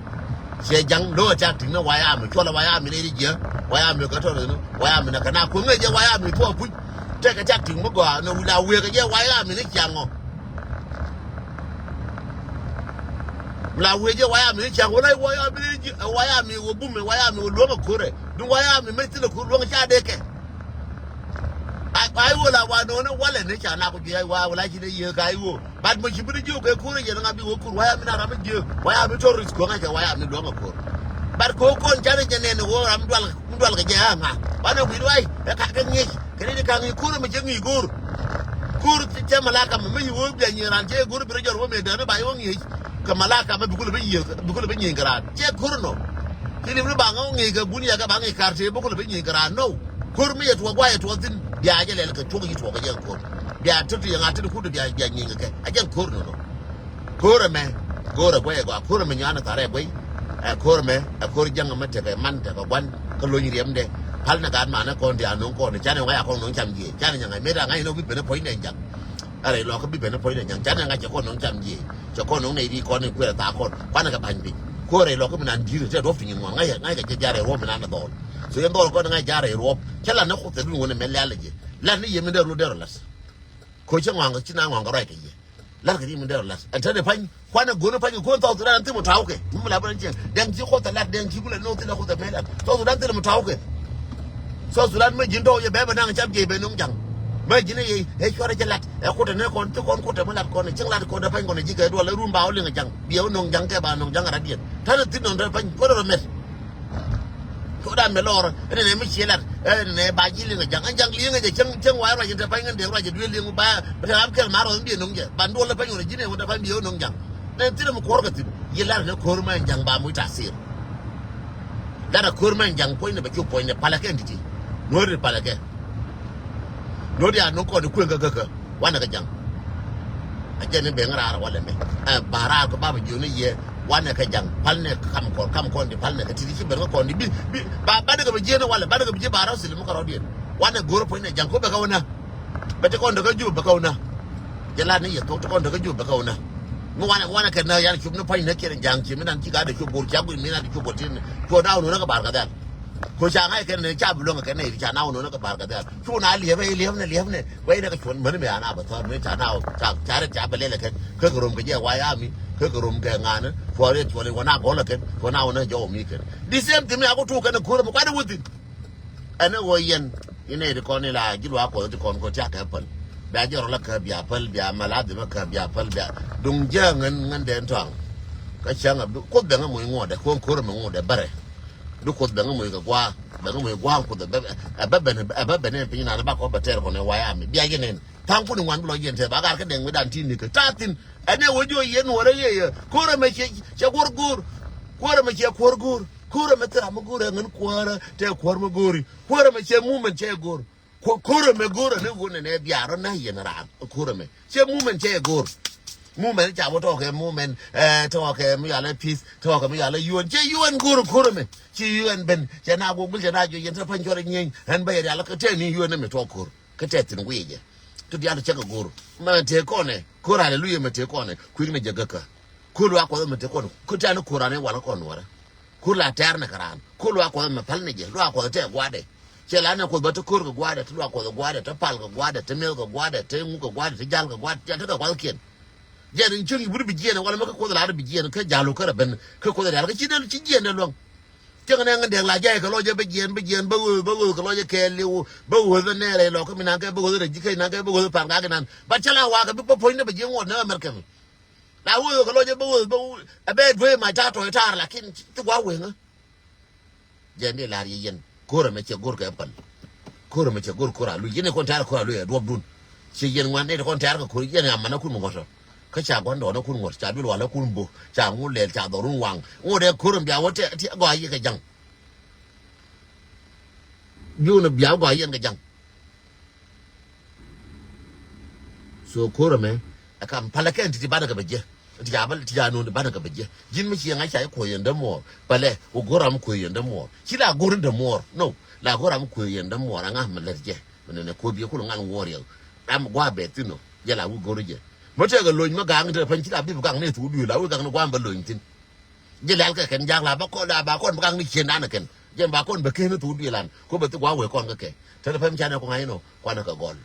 Ciɛ ja̱ŋ lo̱ ɛ tactic ni wayami cuɔlɛ wayami ni ri jiɛ wayami kɛ tɔrɛ ni wayami na kɛ na kuël ŋäc jɛ wayami thuɔ̱k puc. Tekɛ tactic mi gɔaa ni wula wëë kɛ jɛ wayami ni ciaŋɔ. La wee jɛ wayami ni cak wala wayami ni wayami wä bumɛ wayami wä luɔŋ a kore. Ni wayami mɛ thilɛ kur luɔŋ ca dee kɛ. Ai wä la wa nɔnɛ walɛ ni ca nak ku jɛ wa wala ci ni yee ka ai wä. Bat mɛ ci bi ni jiw kɛ kur yɛn ŋa bi wä kur wayami na ram jiw wayami tourist ko ŋa cɛ wayami luɔŋ a kor. Bat ko kɔn ca ni jɛ nɛn wä ram dual dual kɛ jɛ ha ŋa. Banɛ wi̱i̱ wai ɛ ka kɛ ŋiec. Kɛ ni di kaŋ i̱ ko̱r mi cɛ ŋi̱i̱c go̱o̱r. Ko̱r cɛ malaka mi mi yi wä bia nyiëë raan cɛ go̱o̱r bi rɔ jɔr wä mëë däni ba yɛ wä ŋi̱i̱c. Kɛ malaka mi bi kulɛ bi yiëë bi kulɛ bi nyiëëc kɛ raan cɛ ko̱r nɔ. Ci li̱w ni ba ŋäw ŋi̱i̱c kɛ bun yɛ kɛ ba ŋi̱i̱c kar tëë bä kulɛ bi ŋi̱i̱c kɛ raan nɔw. Ko̱r mi yɛ tuɔɔk guayɛ tuɔɔk thi̱n bia jɛ lɛl kɛ tuɔɔk yi̱ tuɔɔk kɛ jɛ ko̱r. Bia tut ti yɛ ŋa̱t ti ni kut bia bia ŋi̱i̱c kɛ kɛ a jɛ ko̱r nɔnɔ. Ko̱r ɛmɛ, ko̱r ɛ guay ɛ gɔaa, ko̱r ɛmɛ nyuan ɛ thar ɛ guay. Ɛ ko̱r ɛmɛ ɛ ko̱r jäŋ ɛmɛ tekɛ man tekɛ gua̱n kä lony riɛmdɛ. Pal ni gaat manɛ kɔn ti a no̱ŋ kɔn canɛ ŋa̱c a kɔn no̱ŋ cam jiɛ canɛ nyaŋ ɛ met a ŋa̱c ni wä bi ben ɛ puɔ̱ny nɛ jaŋ. Ɛ rɛy lɔkä bi ben ɛ puɔ̱ny nɛ jaŋ canɛ ŋa̱c cɛ kɔn no̱ŋ cam jiɛ. Cɛ kɔn no̱ŋ nɛ ri kɔn ɛ kuɛɛr ɛ thaa kɔn kuanɛ kɛ ba̱ny piny. Ko̱r rɛy lɔkä mi nan di̱i̱r tɛ duɔ̱p ti nyin ŋuan ŋa̱c ŋa̱c kɛ jɛ ja̱r rɛy ruɔ̱p mi nan ɛ dhɔl. So yɛn dhɔl kɔn ŋa̱c ja̱r rɛy ruɔ̱p cɛ lan ni kuth ɛ dun wun ɛmɛ lɛl ɛ jɛ. Lan ni yɛ mi dee run dee rɔ la̱t. Ko̱ cä ŋɔaŋ kä ci na ŋɔaŋ kä ruac kɛ yɛ. La̱t kɛ ri mi dee rɔ la̱t ɛn tɛn ɛ pa̱ny. Kuanɛ go̱n ɛ pa̱ny kɛ ko̱n South Sudan thil mi ta̱wkɛ mi mi la bä ni ciɛ dɛŋ ci koth ɛ la̱t dɛŋ ci kulɛ no̱o̱ŋ thil ɛ koth ɛ mɛ la̱t South Sudan thil mi ta̱wkɛ. South Sudan mi ji̱n tɔw yɛ bɛ bɛ naŋ cap jiɛ bɛ no̱o̱ŋ ja̱ŋ. Mɛ ji̱n ɛ yɛ ɛ cuarɛ jɛ la̱t ɛ kotɛ ni kɔn ci kɔn kotɛ mi la̱t kɔn ɛ cieŋ la̱t kɔn ɛ pa̱ny kɔn ɛ ji̱ kɛ duɔl ɛ run ba wä liŋ ɛ ja̱ŋ biɛ wä no̱o̱ŋ ja̱ŋ kɛ ba no̱o̱ŋ ja̱ŋ ɛ rat yɛn ta̱n ɛ thil nɔn tɛ pa̱ny kotɛ rɔ mɛt. Codan mɛ lɔr ɛn nɛ mi ciɛ lat ɛn nɛ ba ji̱ liŋ a ja̱ŋ ɛn ja̱ŋ liŋ a jɛ cäŋ cäŋ wa ruac in te pa̱ny ŋän dee ruac a duel liŋ ba bɛ te ram kɛl ma rɔth in bi no̱ŋ jɛ ban duɔl lɛ pa̱ny wun a ji̱ nɛ wun te pa̱ny bi no̱ŋ ja̱ŋ. Nɛ thil mi kuɔr kɛ thil yi lat nɛ ko̱r ma ɛn ja̱ŋ ba muc ta sir. Lat a ko̱r ma ɛn ja̱ŋ puɔ̱ny nɛ bɛ cu puɔ̱ny nɛ palɛ kɛ ɛn ti̱ti̱. Nuɔ̱ri palɛ kɛ. Nuɔ̱ri a no̱ŋ kɔn kueŋ kä kä kä. Wanɛ kɛ ja̱ŋ. A jɛn ni ben raar walɛ mɛ. Ɛ ba raar kɛ bapɛ jiɔni yɛ wanɛ kɛ ja̱ŋ pal nɛ kam kɔn kam kɔn di pal nɛ kɛ titi ci ben kɛ kɔn di bi bi ba ba de kɛ bi jiɛn walɛ ba de kɛ bi jiɛ ba raar sili mi kɛ rɔdiɛn. Wanɛ go̱r puɔ̱ny nɛ ja̱ŋ ko bɛ kɛ wunä. Bɛ ti kɔn de kɛ jup bɛ kɛ wunä. Jɛ la ni yɛ thok ti kɔn de kɛ jup bɛ kɛ wunä. Mi wanɛ wanɛ kɛ nä yan cup ni puɔ̱ny nɛ kiɛn ja̱ŋ ci mi nan ci ka de cup bol ca guic mi nan de cup bol tin. Cuɔ daw nunä kɛ bar kɛ dhɛl. Ko ca ŋa̱c kɛn ni ca bi luäŋ kɛn ni ca na wä nunä kɛ bar kɛ dhɛl. Cu na liɛp ɛ liɛp nɛ liɛp nɛ. Wec ni kɛ cuɔ̱n mäni mi ana bä thɔɔr mi ca na ca ca rɛt ca bä lɛl kɛn kä kɛ rom kɛ jɛ wayami kä kɛ rom kɛ ŋa̱ni. Cuɔ riɛt cuɔl iwä na gɔl kɛn cuɔ na wä na jɔw mi kɛn. The same thing mi a ku tuk kɛn kuäär mi kuat iwä thin. Ɛn iwä yɛn inɛ ti kɔn ila ji̱ luaak kuɔth ti kɔn kɔ tiak kɛ päl. Bia jɛ rɔ la kä bia päl bia mal adhimä kä bia päl bia duŋ jɛ ŋän ŋän dɛn tɔaŋ. Kä cäŋ a bi kuoth bɛŋä muc ŋuɔdɛ kuɔn kuäär mi ŋuɔdɛ bärɛ. Bi kuoth bɛŋä muc kɛ gua̱a̱ bɛŋä muc gua̱a̱ kuoth ɛ bä bɛn ɛ bä bɛn ɛ piny nan bakɔ bɛ tɛr kɔn ɛ wayami bia yɛn ɛn. Tha̱a̱ŋ kun iŋuan bi lɔ yɛn tɛth ba gar kä dɛŋ mi dan ti ni kɛ ta̱a̱ thi̱n. Ɛn ɛ wä jiɔ yɛn wä rɛ yɛ yɛ ko̱r ɛmɛ ciɛ ciɛ kuɔr go̱o̱r. Kuɔr ɛmɛ ciɛ kuɔr go̱o̱r. Ko̱r ɛmɛ thil ram mi go̱o̱r ɛ ŋän kuäärä tɛ kuäär mi go̱o̱ri. Kuäär ɛmɛ ciɛ mumɛn cɛ go̱o̱r. Ko̱r ɛmɛ go̱o̱r ɛn ɛ wä nɛnɛ bia rɔ na yɛn raan ko̱r ɛmɛ ciɛ mumɛn cɛ go̱o̱r. Mumɛn ca wä tɔɔkɛ mumɛn ɛ tɔɔkɛ mi yalɛ peace tɔɔkɛ mi yalɛ yuɔn ciɛ yuɔn go̱o̱r ko̱r ɛmɛ. Ci yuɔn ben cɛ na go̱o̱r gul cɛ na juɔc yɛn tɛ pa̱ny cɔrɛ nyieny ɛn bä yɛ rial kä tɛni yuɔn ɛmɛ tɔɔk ko̱r. Kä tɛth thi̱n wi̱i̱ jɛ. Ti diaal ti cäk kɛ go̱o̱r mɛ tëë kɔnɛ ko̱r aleluya mɛ tëë kɔnɛ kui̱k ni jɛ gäkä. Ko̱r luaak kuɔth mɛ tëë kɔnɛ ko̱r tɛ̈ni ko̱r anɛ walä kɔn nuɔrä. Ko̱r la tɛ̈r nɛ kɛ raan ko̱r luaak kuɔth mɛ päl ni jɛ luaak kuɔth tɛ̈ gua̱dɛ. Cɛ la nɛ kuɔth bä ti ko̱r kɛ gua̱dɛ ti luaak kuɔth gua̱dɛ ti pal kɛ gua̱dɛ ti mi̱eth kɛ gua̱dɛ ti ŋuk kɛ gua̱dɛ ti jal kɛ gua̱dɛ ti te kɛ kuath kiɛn. Jɛn in cieŋ i̱ buri bi jiɛn walɛ mɛ kä kuoth lar bi jiɛn kä jalu kä rɛ ben kä kuoth rial kä ci den ci jiɛn den luäŋ. Cieŋ nɛ ŋä dɛŋ la jay kɛ lɔcɛ bi jiɛn bi jiɛn bä wee bä wee kɛ lɔcɛ kɛɛliw bä wee bä nɛɛrɛ lɔ kä mi nan kɛ bä wee rɛ ji̱ kɛ nan kɛ bä wee pan ka kɛ nan. But cɛ la wa kɛ bi bä puɔ̱ny ni bi jiɛn ŋuɔt ni America mi. La wee kɛ lɔcɛ bä wee bä wee a bɛ duee ma ta tɔy tar lakin ti gua wee ŋä. Jɛn di lar yɛ yɛn ko̱r ɛmɛ cɛ go̱r kɛ pal. Ko̱r ɛmɛ cɛ go̱r ko̱r a luc yɛn ɛ kɔn tɛ̈r ko̱r a luc ɛ duɔpdun. Cɛ yɛn ŋuan ni kɔn tɛ̈r kɛ ko̱r yɛn a manä kun mi ŋuɔ̱tɔ. Kä ca gua̱n dɔɔnä kun ŋuɔ̱t ca duël walä kun bo̱ ca ŋu lɛl ca dhɔrun waŋ. Ŋuɔ̱t ɛ ko̱r ɛmɛ bia wä tɛ ti gɔaa yɛ kɛ jaŋ. Biun bia wä gɔaa yɛn kɛ jaŋ. So ko̱r ɛmɛ ɛ kam palɛ kɛn ti ti banɛ kɛ bɛ jɛ. Ti ca bä ti ca nuun ti banɛ kɛ bɛ jɛ. Ji̱n mi ci yɛn ŋa̱c ca i̱ kuɔth yɛn dämuɔɔr palɛ wä go̱r ram kuɔth yɛn dämuɔɔr ci la go̱r in dämuɔɔr no la go̱r ram kuɔth yɛn dämuɔɔr aŋa mi lät jɛ. Mi nɛnɛ ko̱r biɛ kul ŋal ŋuɔɔr yɛ ram gua̱a̱ bɛ thin no jɛ la wä go̱r jɛ. Mi tɛkɛ lo̱ny mi ga̱a̱ŋ in te pɛny ci la bi bi ga̱a̱ŋ ni thuuk duëël la wä ga̱a̱ŋ ni gua̱a̱m bä lo̱ny thin. Ji̱ lɛl kɛ kɛn jak la ba kɔn la ba kɔn ba kaŋ ni cien dan kɛn jɛn ba kɔn ba ken ni thuk duëlan ko ba thik wa wee kɔn kä kɛ. Tɛn pɛm canɛ kɔŋ a inɔ kuanɛ kɛ gɔl.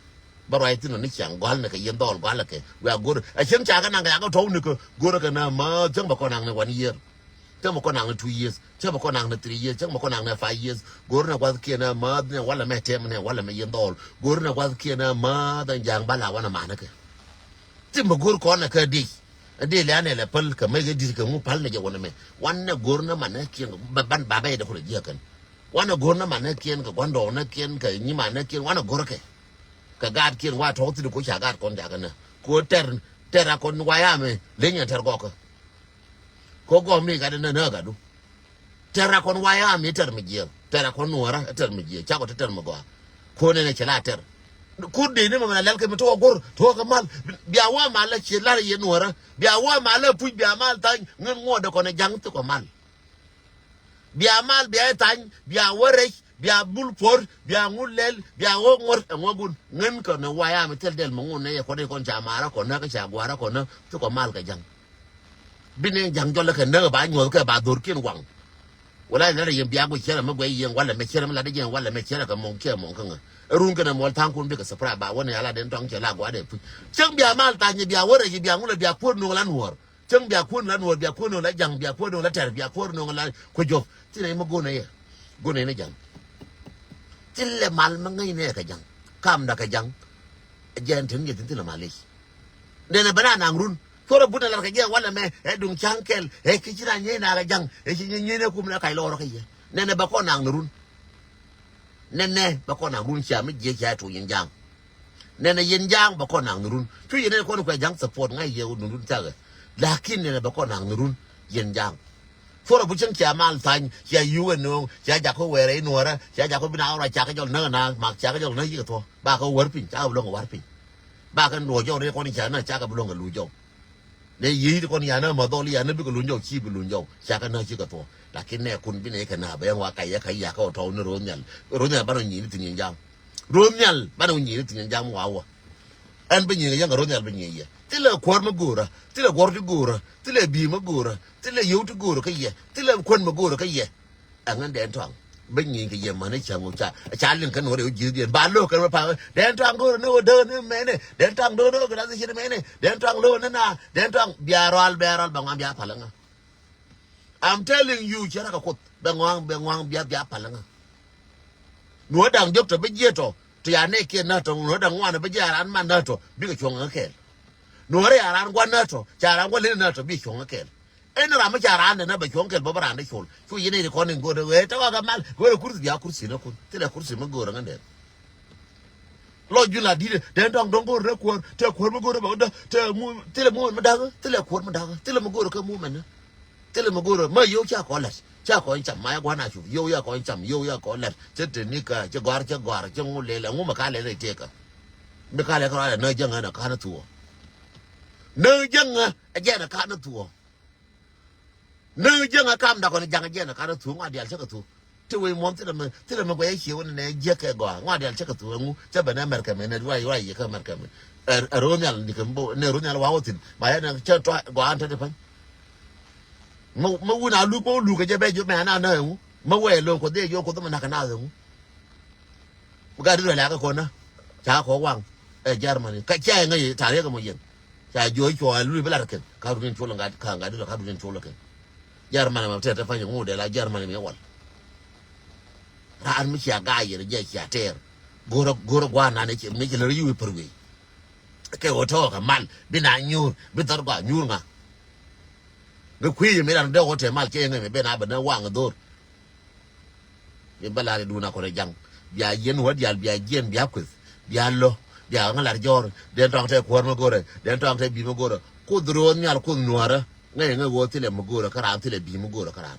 Bä ruac thin ɔ ni ciaŋ gɔl ni kɛ yɛn dhɔl gɔl kɛ wia go̱r a cieŋ ca kɛ naŋ kɛ yakɛ tɔw ni kɛ go̱r kɛ na ma cieŋ ba kɔn naŋ ni one year. Cieŋ ba kɔn naŋ ni two years cieŋ ba kɔn naŋ ni three years cieŋ ba kɔn naŋ ni five years. Go̱r ni guath kiɛ na ma ni walɛ mɛ tɛm ni walɛ mɛ yɛn dhɔl go̱r ni guath kiɛ na ma dhan jaŋ ba la wanɛ manɛ kɛ. Thim bɛ go̱r kɔn ɛ kä dic. Ɛ dic lɛ anɛ lɛ päl kɛ mec kɛ di̱t kɛ ŋu päl ni jɛ wänɛ mɛ. Wanɛ go̱r nä manɛ kiɛn kɛ bɛ ban babɛ yɛ dɛ kulɛ jiäk kɛn. Wanɛ go̱r nä manɛ kiɛn kɛ gua̱ndɔɔŋ nä kiɛn kɛ nyimanɛ kiɛn wanɛ go̱r kɛ. Kɛ gaat kiɛn wa tɔ̱ thil ko ca gaat kɔn jakɛ nä ko tɛr tɛr a kɔn wa yamɛ leny ɛ tɛr gɔkä. Ko gɔm mi gat nä nä gadu. Tɛr a kɔn waya mi tɛr mi jiɛ. Tɛr a kɔn nuɔra tɛr mi jiɛ. Cakɔ ti tɛr mi gɔa. Kɔn ɛn ɛ cɛ la tɛr. Kur dee ni mɛ mɛ na lɛl kɛ mi tɔɔ gor tɔɔ kɛ mal. Bia wä mal la ciɛ lar yɛ nuɔra. Bia wä mal la puc bia mal thany ŋän ŋuɔdɛ kɔn ɛ jaŋ thikɔ mal. Bia mal bia ɛ thany bia wä rɛc bia bul puɔr bia ŋu lɛl bia wä ŋuɔr ɛ ŋuɔgun ŋän kɔn ɛ waya mi thil dɛl mɛ ŋun nɛ yɛ kɔn ɛ kɔn ca mara kɔn nä kä ca guara kɔn nä thikɔ mal kɛ jaŋ. Bi ni ja̱ŋ jɔl kɛ näk ba nyuɔth kɛ ba dhor kiɛn waŋ. Wala ni la yɛn bia guic cɛrɛ mi guɛc yɛn walɛ mɛ cɛrɛ mi la di jɛn walɛ mɛ cɛrɛ kɛ mɔŋ kiɛ mɔŋ kä ŋä. Run kɛnɛ muɔl tha̱a̱ŋ kun bikɛ surprise ba wä ni ala den tɔŋ cɛ la gua̱dɛ puc. Cäŋ bia mal tha̱a̱ny bia wä rɛc bia ŋulɛ bia kuäär no̱o̱ŋ la nuɔ̱ɔ̱r. Cäŋ bia kuäär no̱o̱ŋ la nuɔ̱ɔ̱r bia kuäär no̱o̱ŋ la ja̱ŋ bia kuäär no̱o̱ŋ la kuɛ jɔp. Thilɛ mi go̱o̱nɛ yɛ. Go̱o̱nɛ ni ja̱ŋ. Thilɛ mal mi ŋäcnɛ yɛ kɛ ja̱ŋ. Kamdä kɛ ja̱ŋ. Jɛn tin yɛ tin thilɛ mal i̱. Nɛnɛ bɛ na naŋ run. Cuɔrɛ but na lar kɛ jɛ walɛ mɛ ɛ duŋ ca̱ŋ kɛl ɛ ki ci na nyieeny na kɛ ja̱ŋ ɛ ci nyieeny nɛ kum na kac lɔɔrɔ kɛ yɛ. Nɛnɛ bɛ kɔn naŋ ni run. Nɛnɛ bɛ kɔn naŋ run cia mi jiɛ cia tuny in ja̱ŋ. Nɛnɛ yɛn ja̱ŋ bɛ kɔn naŋ ni run. Cu yɛn nɛ kɔn kuɛ ja̱ŋ support ŋa̱c yɛ wä dun run thakɛ. Lakin nɛnɛ bɛ kɔn naŋ ni run yɛn ja̱ŋ. Cuɔrɛ but cäŋ cia mal thany cia yiwɛ no̱o̱ŋ cia jakä wɛɛrɛ inuɔrɛ cia jakä bi na ɣɔrɔ cia kɛ jɔl näk na mak cia kɛ jɔl näk yikɛ thuɔ. Bakɛ wär piny cakɛ bi luɔ̱ŋ kɛ wär piny. Bakɛ luɔ̱c jɔw ri kɔn i̱ ca nä cakɛ bi luɔ̱ŋ kɛ luc jɔw. Nɛ yic ti kɔn ya nä ma dhɔl ya nä bikɛ luny jɔw ci bi luny jɔw. Cakɛ nä cikɛ thuɔ. Lakin nɛ kun bi nɛ kɛ na bɛ yɛn wa kay yɛ kay ya kɛ wä tɔw ni ro̱o̱ nhial. Ro̱o̱ nhial banɛ nyi̱i̱n ni thi̱n yɛn jam. Ro̱o̱ nhial banɛ nyi̱i̱n ni thi̱n yɛn jam wa wä. Ɛn bi nyi̱i̱n kɛ yɛn kɛ ro̱o̱ nhial bi nyi̱i̱n yɛ. Thilɛ kuäär mi go̱o̱rä. Thilɛ guɔ̱r ti go̱o̱rä. Thilɛ bi̱i̱ mi go̱o̱rä. Thilɛ yio̱w ti go̱o̱rä kä yɛ. Thilɛ kuän mi go̱o̱rä kä yɛ. Ɛŋä dɛn tɔaŋ bä nyieny kɛ yɛ män i̱ cäŋ ca ca liŋ kɛn wä rɛw ji̱th yɛn ba lo̱k kɛn wä pa̱a̱k. Dɛn tɔaŋ go̱o̱r ni wä däk ni mɛnɛ dɛn tɔaŋ do̱k ni wä kɛ lath i̱ ciet mɛnɛ dɛn tɔaŋ lo̱k ni na dɛn tɔaŋ bia rɔal bia rɔal bɛ ŋuan bia pal ɛŋä. I'm telling you cɛ rɔ kɛ kuoth bɛ ŋuan bɛ ŋuan bia bia pal ɛŋä. Nuɔ̱ɔ̱r da̱ŋ diɔ̱k tɔ bä jiɛt tɔ tɔ ya nɛy kiɛn nä tɔ nuɔ̱ɔ̱r da̱ŋ ŋuan bä jiɛt a raan man nä tɔ bikɛ cuɔ̱ŋ ɛ kɛɛl. Nuɔ̱ɔ̱r ya raan gua̱n nä tɔ ca raan gua̱n leni nä tɔ bikɛ cuɔ̱ŋ ɛ kɛɛl. Ɛn ram mi ca raan dɛ nä bɛ cuɔ̱ŋ kɛl bä bä raan dɛ col cu yɛn nɛy ti kɔn in go̱o̱r ɛ tɔk akɛ mal go̱o̱r ɛ kurthi bia kurthi nä kun thilɛ kurthi mi go̱o̱r ɛ ŋändɛn. Lɔ jun la di̱t dɛn tɔŋ dɔ̱ŋ go̱o̱r dee kuäär tɛ kuäär mi go̱o̱r dee bɛ wä dee tɛ mu thilɛ mu mi da̱k thilɛ kuäär mi da̱k thilɛ mi go̱o̱r kɛ mu mɛn. Thilɛ mi go̱o̱r ma yio̱w ca kɔ la̱t ca kɔ in cam ma ya gua̱n a cup yio̱w ya kɔ in cam yio̱w ya kɔ la̱t cɛ te ni ka cɛ gɔ̱a̱r cɛ gɔ̱a̱r cɛ ŋu lɛl ɛŋu mɛ ka lɛl ɛ tëëkä. Mi ka lɛl kɛ rɔɔdɛ nä jäŋ ɛn ɛ ka̱n thuɔ̱ɔ̱. Nä jäŋ ɛ jɛn ɛ ka̱n thuɔ̱ɔ̱. Nä jäŋ ɛ kam dakɔn jaŋ ɛ jɛn ɛ ka̱n thuɔ̱ɔ̱ ŋɔa diaal cä kɛ thuɔ̱ɔ̱. Ti wec muɔ̱n thilɛ mi thilɛ mi guɛy ɛ cie wä ni nɛ jiäk kɛ gɔaa ŋɔa diaal cä kɛ thuɔ̱ɔ̱ ɛŋu cä ben ɛ mɛrkɛ mi nɛ ruac ruac yɛ kä mɛrkɛ mi. Ɛ ro̱o̱ nhial ni kɛ mi bo nɛ ro̱o̱ nhial wa wä thi̱n ma yɛn ɛ cä tɔa gɔaa ɛn te ti pa̱ny. Mä wun a luk mä wä luk kɛ jɛ bɛ jop mɛ ana nä ɛŋu mä wɛ lo̱o̱ kuoth dee jop kuoth mä nak kɛ naath ɛŋu. Gat rɛl akɛ kɔn nä ca kɔ waŋ ɛ Germany ka cia ŋäc ta̱a̱ riɛk ɛmɔ yɛn. Ca jiɔc cuɔ a lul bi lat kɛn ka rut in col ŋa ka ŋa di lɔ ka rut in col kɛn. Germany mɛ tɛt te pa̱ny ŋu dee la Germany mi wal. Raan mi cia ga̱a̱c yɛn jɛ cia tɛɛr go̱rä go̱rä gua̱a̱r nan mi ci lär yiwi pär wei. Kɛ ɣöö tɔ̱ɔ̱k kɛ mal bi na nyuur bi dhɔr gɔaa nyuur ŋa. Ŋä kui̱ mi ran dee ɣöö te mal cɛ ŋä mi ben a ben a waŋ dhor. Yɛn bä lar idun a kɔn ɛ jaŋ bia yiɛn wä diaal bia jiɛn bia kueth bia lo̱ bia ŋä lar jɔɔr den tɔŋ te kuäär mi go̱rɛ den tɔŋ te bi mi go̱rɛ. Kuoth ro̱o̱n nhial kuoth nuäärä ŋä yɛ ŋä ɣöö thilɛ mi go̱rɛ kä raan thilɛ bi mi go̱rɛ kä raan.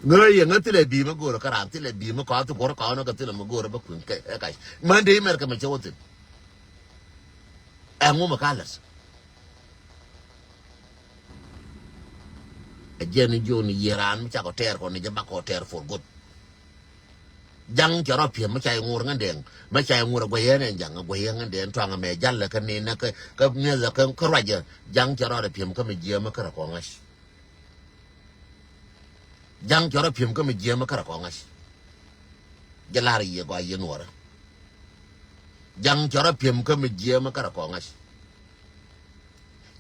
Ŋä yɛ ŋä thilɛ bi̱i̱ mi go̱o̱rä kä raan thilɛ bi̱i̱ mi kɔn thi guɔ̱r kɔn kɛ thilɛ mi go̱o̱rä bä kui̱n kɛ ɛ kac. Män dee mɛr kɛ mɛ cɛ wä thin. Ɛŋu mi ka lät. Ɛ jiɛn ni jiɔn ni yiëë raan mi cakɔ tɛɛr kɔn ni jɛ bakɔ tɛɛr for good. Jaŋ cɛ rɔ piɛm mi ca iŋuur ŋändɛŋ mi ca iŋuur ɛ guɛyɛn ɛn jaŋ ɛ guɛyɛn ŋändɛŋ tuaŋ ɛmɛ jalɛ kä ni nɛ kä miɛthɛ kä ruacɛ. Jaŋ cɛ rɔ rɛ piɛm kä mi jiɛm mi kärɛ kɔŋ ŋa̱c. Ja̱ŋ cɔrɔ pi̱em kä mi jiämä kärɛ kɔŋac. Jɛ la̱r yiëë gɔaa yiëë nuɔrä. Ja̱ŋ cɔrɔ pi̱em kä mi jiämä kärɛ kɔŋac.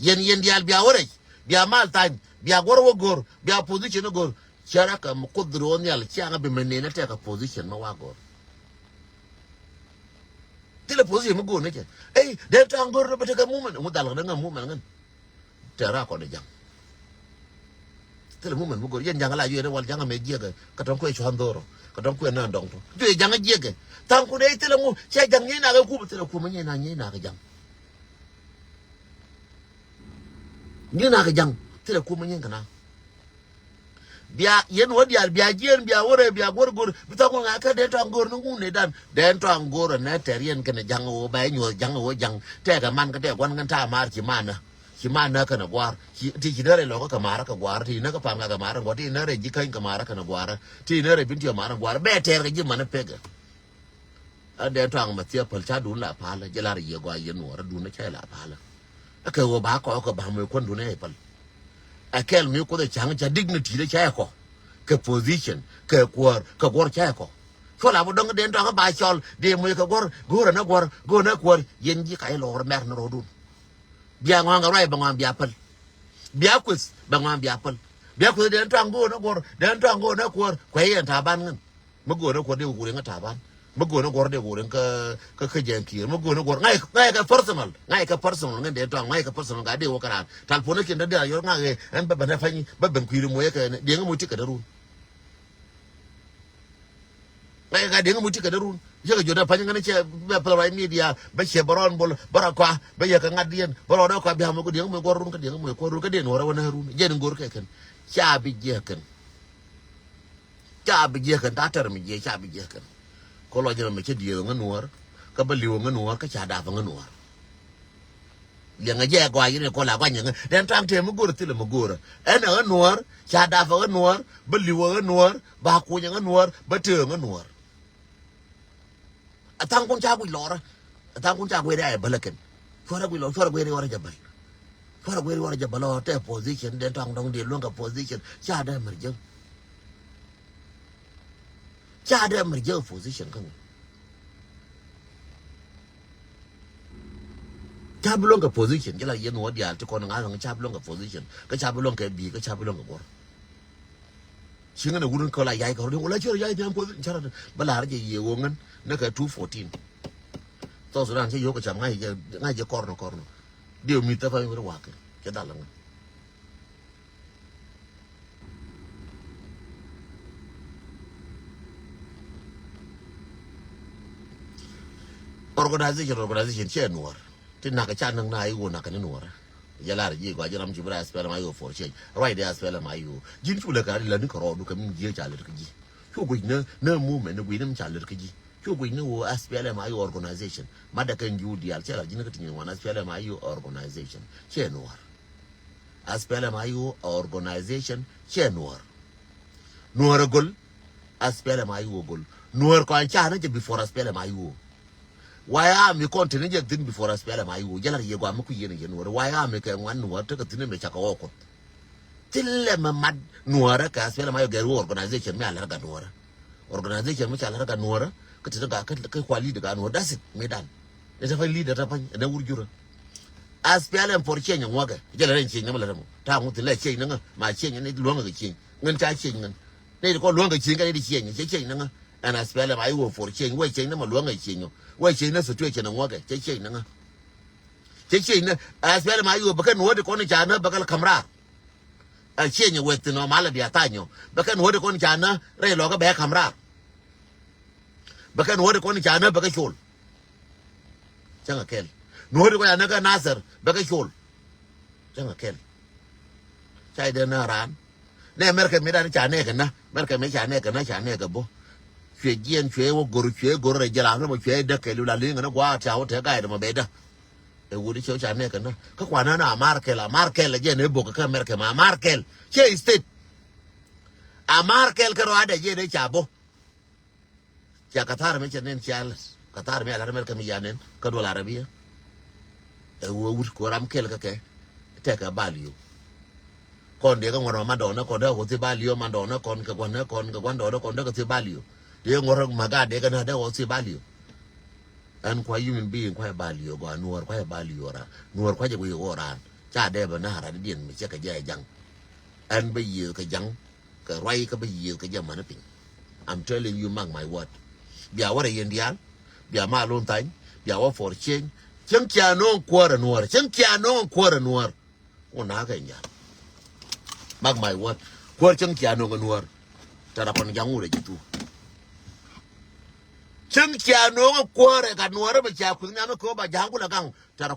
Yɛn yɛn diaal bia wä rɛc bia mal thany bia guɔ̱r wä go̱r bia position wä go̱r. Cärä kɛ mi kuoth ro̱o̱ nhial ciaŋä bi mi nɛn ɛ tɛkɛ position mi wa go̱r. Thilɛ position mi go̱r ni cɛ. Ey dee ta̱a̱ŋ go̱r ni bä tekɛ mumen ŋu dhal kɛ ni ŋä mumen ŋän. Tɛɛr a kɔn i̱ ja̱ŋ. Thilɛ mumen mi go̱r yɛn ja̱ŋ la yuɛn i̱ wal ja̱ŋ amɛ jiɛkɛ kä tɔ̱ŋ kuɛ cua̱n dho̱rɔ kä tɔ̱ŋ kuɛ nään dɔ̱ŋ tɔ juɛ ja̱ŋ jiɛkɛ. Tha̱a̱ŋ kun ɛ thilɛ ŋu cɛ ja̱ŋ nyieeny nak ɛ kup thilɛ kup mi nyieeny nak nyieeny nak ɛ ja̱ŋ. Nyieeny nak ɛ ja̱ŋ. Thilɛ kumɛ nyin kɛ na. Bia yɛn wä diaal, bia jiɛn, bia wä rɛy, bia guɔr go̱r. Bi thɔk wä ŋa̱ kä Dee Tɔŋ go̱r ni ŋun ni dan. Dee Tɔŋ go̱r nɛ tɛr yɛn kɛnɛ ja̱ŋ wä, ba yɛ nyuɔth ja̱ŋ wä ja̱ŋ. Tɛkɛ man kä tɛk gua̱n kɛn ta̱a̱ maar ci manä. Ci manä kɛnɛ gua̱a̱r. Ci, ti ci nä rɛy lɔkä kɛ maarä kɛ gua̱a̱r. Ti nä kä pa̱a̱n kä maarä gua̱a̱r. Ti nä rɛy ji̱ käny kɛ maarä kɛnɛ gua̱a̱r. Ti nä rɛy bin ti maarä gua̱a̱r. Bɛ tɛr kɛ ji̱ manä pekɛ. Ɛ Dee Tɔaŋ mɛ thiɛ päl ca duun la palä, jɛ lar yie gɔaa yie nuɔɔrä duun ca la palä. Ɛ kɛ ɣöö ba kɔɔk kɛ ba̱m wee kuän duun ɛ päl. Ɛ kɛl mi kuoth ɛ ca̱ŋ ca dignity dee ca ɛ kɔ. Kɛ position, kɛ kuäär, kɛ guɔ̱r ca ɛ kɔ. Cuɔl a bä dɔ̱ŋ Dee Tɔaŋ ba cɔl, dee moc kɛ guɔ̱r, go̱o̱rä nä guɔ̱r, go̱o̱rä nä kuäär, yɛn ji̱ ka ilɔɔr mɛr ni rɔɔdun. Bia ŋɔaŋ kɛ ruac bɛ ŋɔaŋ bia päl. Bia kueth bɛ ŋɔaŋ bia päl. Bia kueth Dee Tɔaŋ go̱o̱rä nä guɔ̱r, Dee Tɔaŋ go̱o̱rä nä kuäär, kuɛ yɛn ta̱a̱ ban ŋän. Mi go̱o̱rä nä guɔ̱r dee wä guring kä ta̱a̱ ban. Mi go̱o̱rä nä guɔ̱r dee wä guring kä, kä, kä jɛn kiɛɛr. Mi go̱o̱rä nä guɔ̱r ŋa̱c, ŋa̱c kɛ personal. Ŋa̱c kɛ personal ŋän Dee Tɔaŋ, ŋa̱c kɛ personal ŋa̱c dee wä kä raan. Tal puɔ̱n ni kiɛn dee dee a yɔr ŋa̱c ɛ, ɛn bä ben ɛ pa̱ny, bä ben kui̱ri moc ɛ kɛ, dee ŋä moc ti kɛ dee run. Ŋa̱c ɛ ka dee ŋä moc ti kɛ dee run. Cɛ kɛ jɔt ɛ pa̱ny ŋän cɛ bɛ pɛl ruac media, bä cɛ bä rɔɔn bol, bä rɔ kɔa, bä yɛ kɛ ŋa̱t diɛn, bä rɔɔn ɛ kɔa bia moc kɛ dee ŋä moc guɔ̱r run, kä dee ŋä moc kuɔr run, kä dee nuɔ̱ɔ̱rä wä nä run. Jɛn go̱r kɛ kɛn. Ca bi jiɛ kɛn. Ca bi jiɛ kɛn, ta tɛr mi jiɛ, ca bi jiɛ kɛn. Kɔ lɔ jɛ mɛ cɛ diɛ ŋä nuɔr, kä bä liw ŋä nuɔr, kä ca dap ŋä nuɔr. Liɛŋɛ jɛ gɔaa yɛn kɔ la gɔaa nyɛ ŋä. Dee Tɔaŋ tëë mi go̱r thilɛ mi go̱r. Ɛn ɛ ŋä nuɔr, ca dap ŋä nuɔr, bä liw ŋä nuɔr, ba kuny ŋä nuɔr, bä tëë ŋä nuɔr. A tha̱a̱ŋ kun ca guic lɔrä. A tha̱a̱ŋ kun ca guic rɛy a bäl a kɛn. Cuarɛ guic lɔrä, cuarɛ guic rɛy ɣɔrä jɛ bäl. Cuarɛ guic rɔɔdɛ jɛ bä lɔ tɛ position, Dee Tɔaŋ dɔŋ dee luäŋ kɛ position. Ca dee mɛr jäŋ. Ca dee mɛr jäŋ position kä ŋu. Ca bi luäŋ kɛ position, jɛ la yɛn wä diaal ti kɔn ŋa̱ ŋa̱ ca bi luäŋ kɛ position. Kä ca bi luäŋ kɛ bi̱i̱, kä ca bi luäŋ kɛ guɔ̱r. Ci ŋän a wurun kɔ la yay kɛ rɔ̱diɛn wala ci rɔ yay nhiam kuɔth in carɛ bä lar jɛ yiëë wä ŋän ni kɛ two fourteen. South Sudan ci yio̱k kɛ cam ŋa̱c jɛ, ŋa̱c jɛ kɔrnɔ kɔrnɔ. Diɛ mi̱th thäpä in wä wakɛ cɛ dhal ŋän. Organization, organization ciɛ nuɔr. Ti nak ca nak na iwo nak ni nuɔr. Jɛ lar ji̱ gɔaa ji̱ ram ci bi ra S P L M I O for change. Ruac di S P L M I O. Ji̱n cu lɛ ka di la ni kɛ rɔɔdu kɛ min ji̱ ca lɛt kä ji̱. Cu guic ni, ni movement ni guic ni mi ca lɛt kä ji̱. Cu guic ni wo S P L M I O organization. Madɛ kɛn ji̱ wä diaal cɛ la ji̱n kä ti nyin wan S P L M I O organization. Ciɛ nuɔr. S P L M I O organization ciɛ nuɔr. Nuɔr a gol. S P L M I O gol. Nuɔr kɔn ca ni jɛ before S P L M I O. Why am mi kɔn tini jɛ thin before S P L M I O. Jɛ la yɛ gua mi ku yɛn yɛ nuɔr. Why am mi kɛ ŋuan nuɔr tekɛ thin mi cakɛ wä kuth. Thilɛ mɛ mat nuɔrä kɛ S P L M I O gɛr wä organization mi a lar ga nuɔrä. Organization mi ca lar ga nuɔrä kä ti ga kä kua lead ga nuɔrä. That's it. Mi dan. Ita fa leader ta fa ne wur jura. S P L M for change ŋuɔkɛ. Jɛ lɛ rɛn change nɛ mɛ lɛ rɛm. Ta ŋu thin lɛ change nɛ ŋa ma change ni luɔŋ kɛ change. Ŋän ca change ŋän. Ni kɔ luɔŋ kɛ change kɛ ni change cɛ change nɛ ŋa. Ɛn S P L M I O for change wɛ change nɛ mɛ luɔŋ kɛ change. Wɛ change nɛ situation ŋuɔkɛ cɛ change nɛ ŋa. Cɛ change nɛ S P L M I O bɛ kɛ nuɔt kɔn ca nɛ bɛ kɛ kam raar. A cieny wek thin ɔ malɛ bia thany ɔ. Bɛ kɛn wä di kɔn ca nä rɛy lɔkä bɛ kam raar. Bɛ kɛn wä di kɔn ca nä bɛ kɛ col. Cäŋ a kɛl. Ni wä di kɔn ca nä kä Nasir bɛ kɛ col. Cäŋ a kɛl. Ca idɛ nä raan. Nɛ Mɛrkɛ mi dan ca nɛ kɛ nä. Mɛrkɛ mi ca nɛ kɛ nä ca nɛ kɛ bä. Cuɛ jiɛn cuɛ wä gor cuɛ gor rɛ jɛ ram nä mɔ cuɛ däk kɛ liw la liŋ nä gua̱a̱ ca wä tɛ ga̱a̱c dɛ mɔ bɛ dä. Ɛ wut i̱ cɛ wä ca nɛɛkɛ nä kä kuanä nä Amarkɛl, Amarkɛl ɛ jɛn ɛ bok kä America ma Amarkɛl cɛ state. Amarkɛl kɛ rɔadɛ jɛn ɛ ca bok. Cia Kathar mi cɛ nɛn cia lät Kathar mi a lät America mi ya nɛn kä duɔl Arabia. Ɛ wut kuɛ ram kɛl kä kɛ tɛkɛ bal yio̱w. Kɔn diɛ kä ŋuɔ̱t ma mandɔɔnä kɔn dee kɛ wä thiep bal yio̱w mandɔɔnä kɔn kɛ gua̱nä kɔn kɛ gua̱ndɔɔnä kɔn dee kɛ thiep bal yio̱w. Diɛ ŋuɔ̱t ma gaat diɛ kɛ nä dee kɛ wä thiep bal yio̱w. Ɛn kua human being kua value gɔaa nuɔɔr kua value ran nuɔɔr kua jɛ guiy ɣɔɔ ran. Ca dee bɛ na ran diɛn mi cɛ kɛ jɛ jaŋ. Ɛn bɛ yiëë kɛ jaŋ kɛ ruay kä bɛ yiëë kɛ jɛ mani piny. I'm telling you mark my word. Bia wä rɛ yɛn diaal bia ma lon thany bia wä for change. Cäŋ cia no̱o̱ŋ kuäärä nuɔɔr cäŋ cia no̱o̱ŋ kuäärä nuɔɔr. Ŋun na kɛ nyal. Mark my word. Kuäär cäŋ cia no̱o̱ŋ ɛ nuɔ̱ɔ̱r. Tɛ̈rɛ kɔn ja̱ŋ wurɛ ji̱ thuu. Cäŋ cia no̱o̱ŋ ɛ kuäär ɛ gat nuɔ̱ɔ̱r ɛ bɛ cia kueth nhiam ɛ kööp a ja̱ŋ kulɛ gaŋ. Tɛ̈rɛ kɔn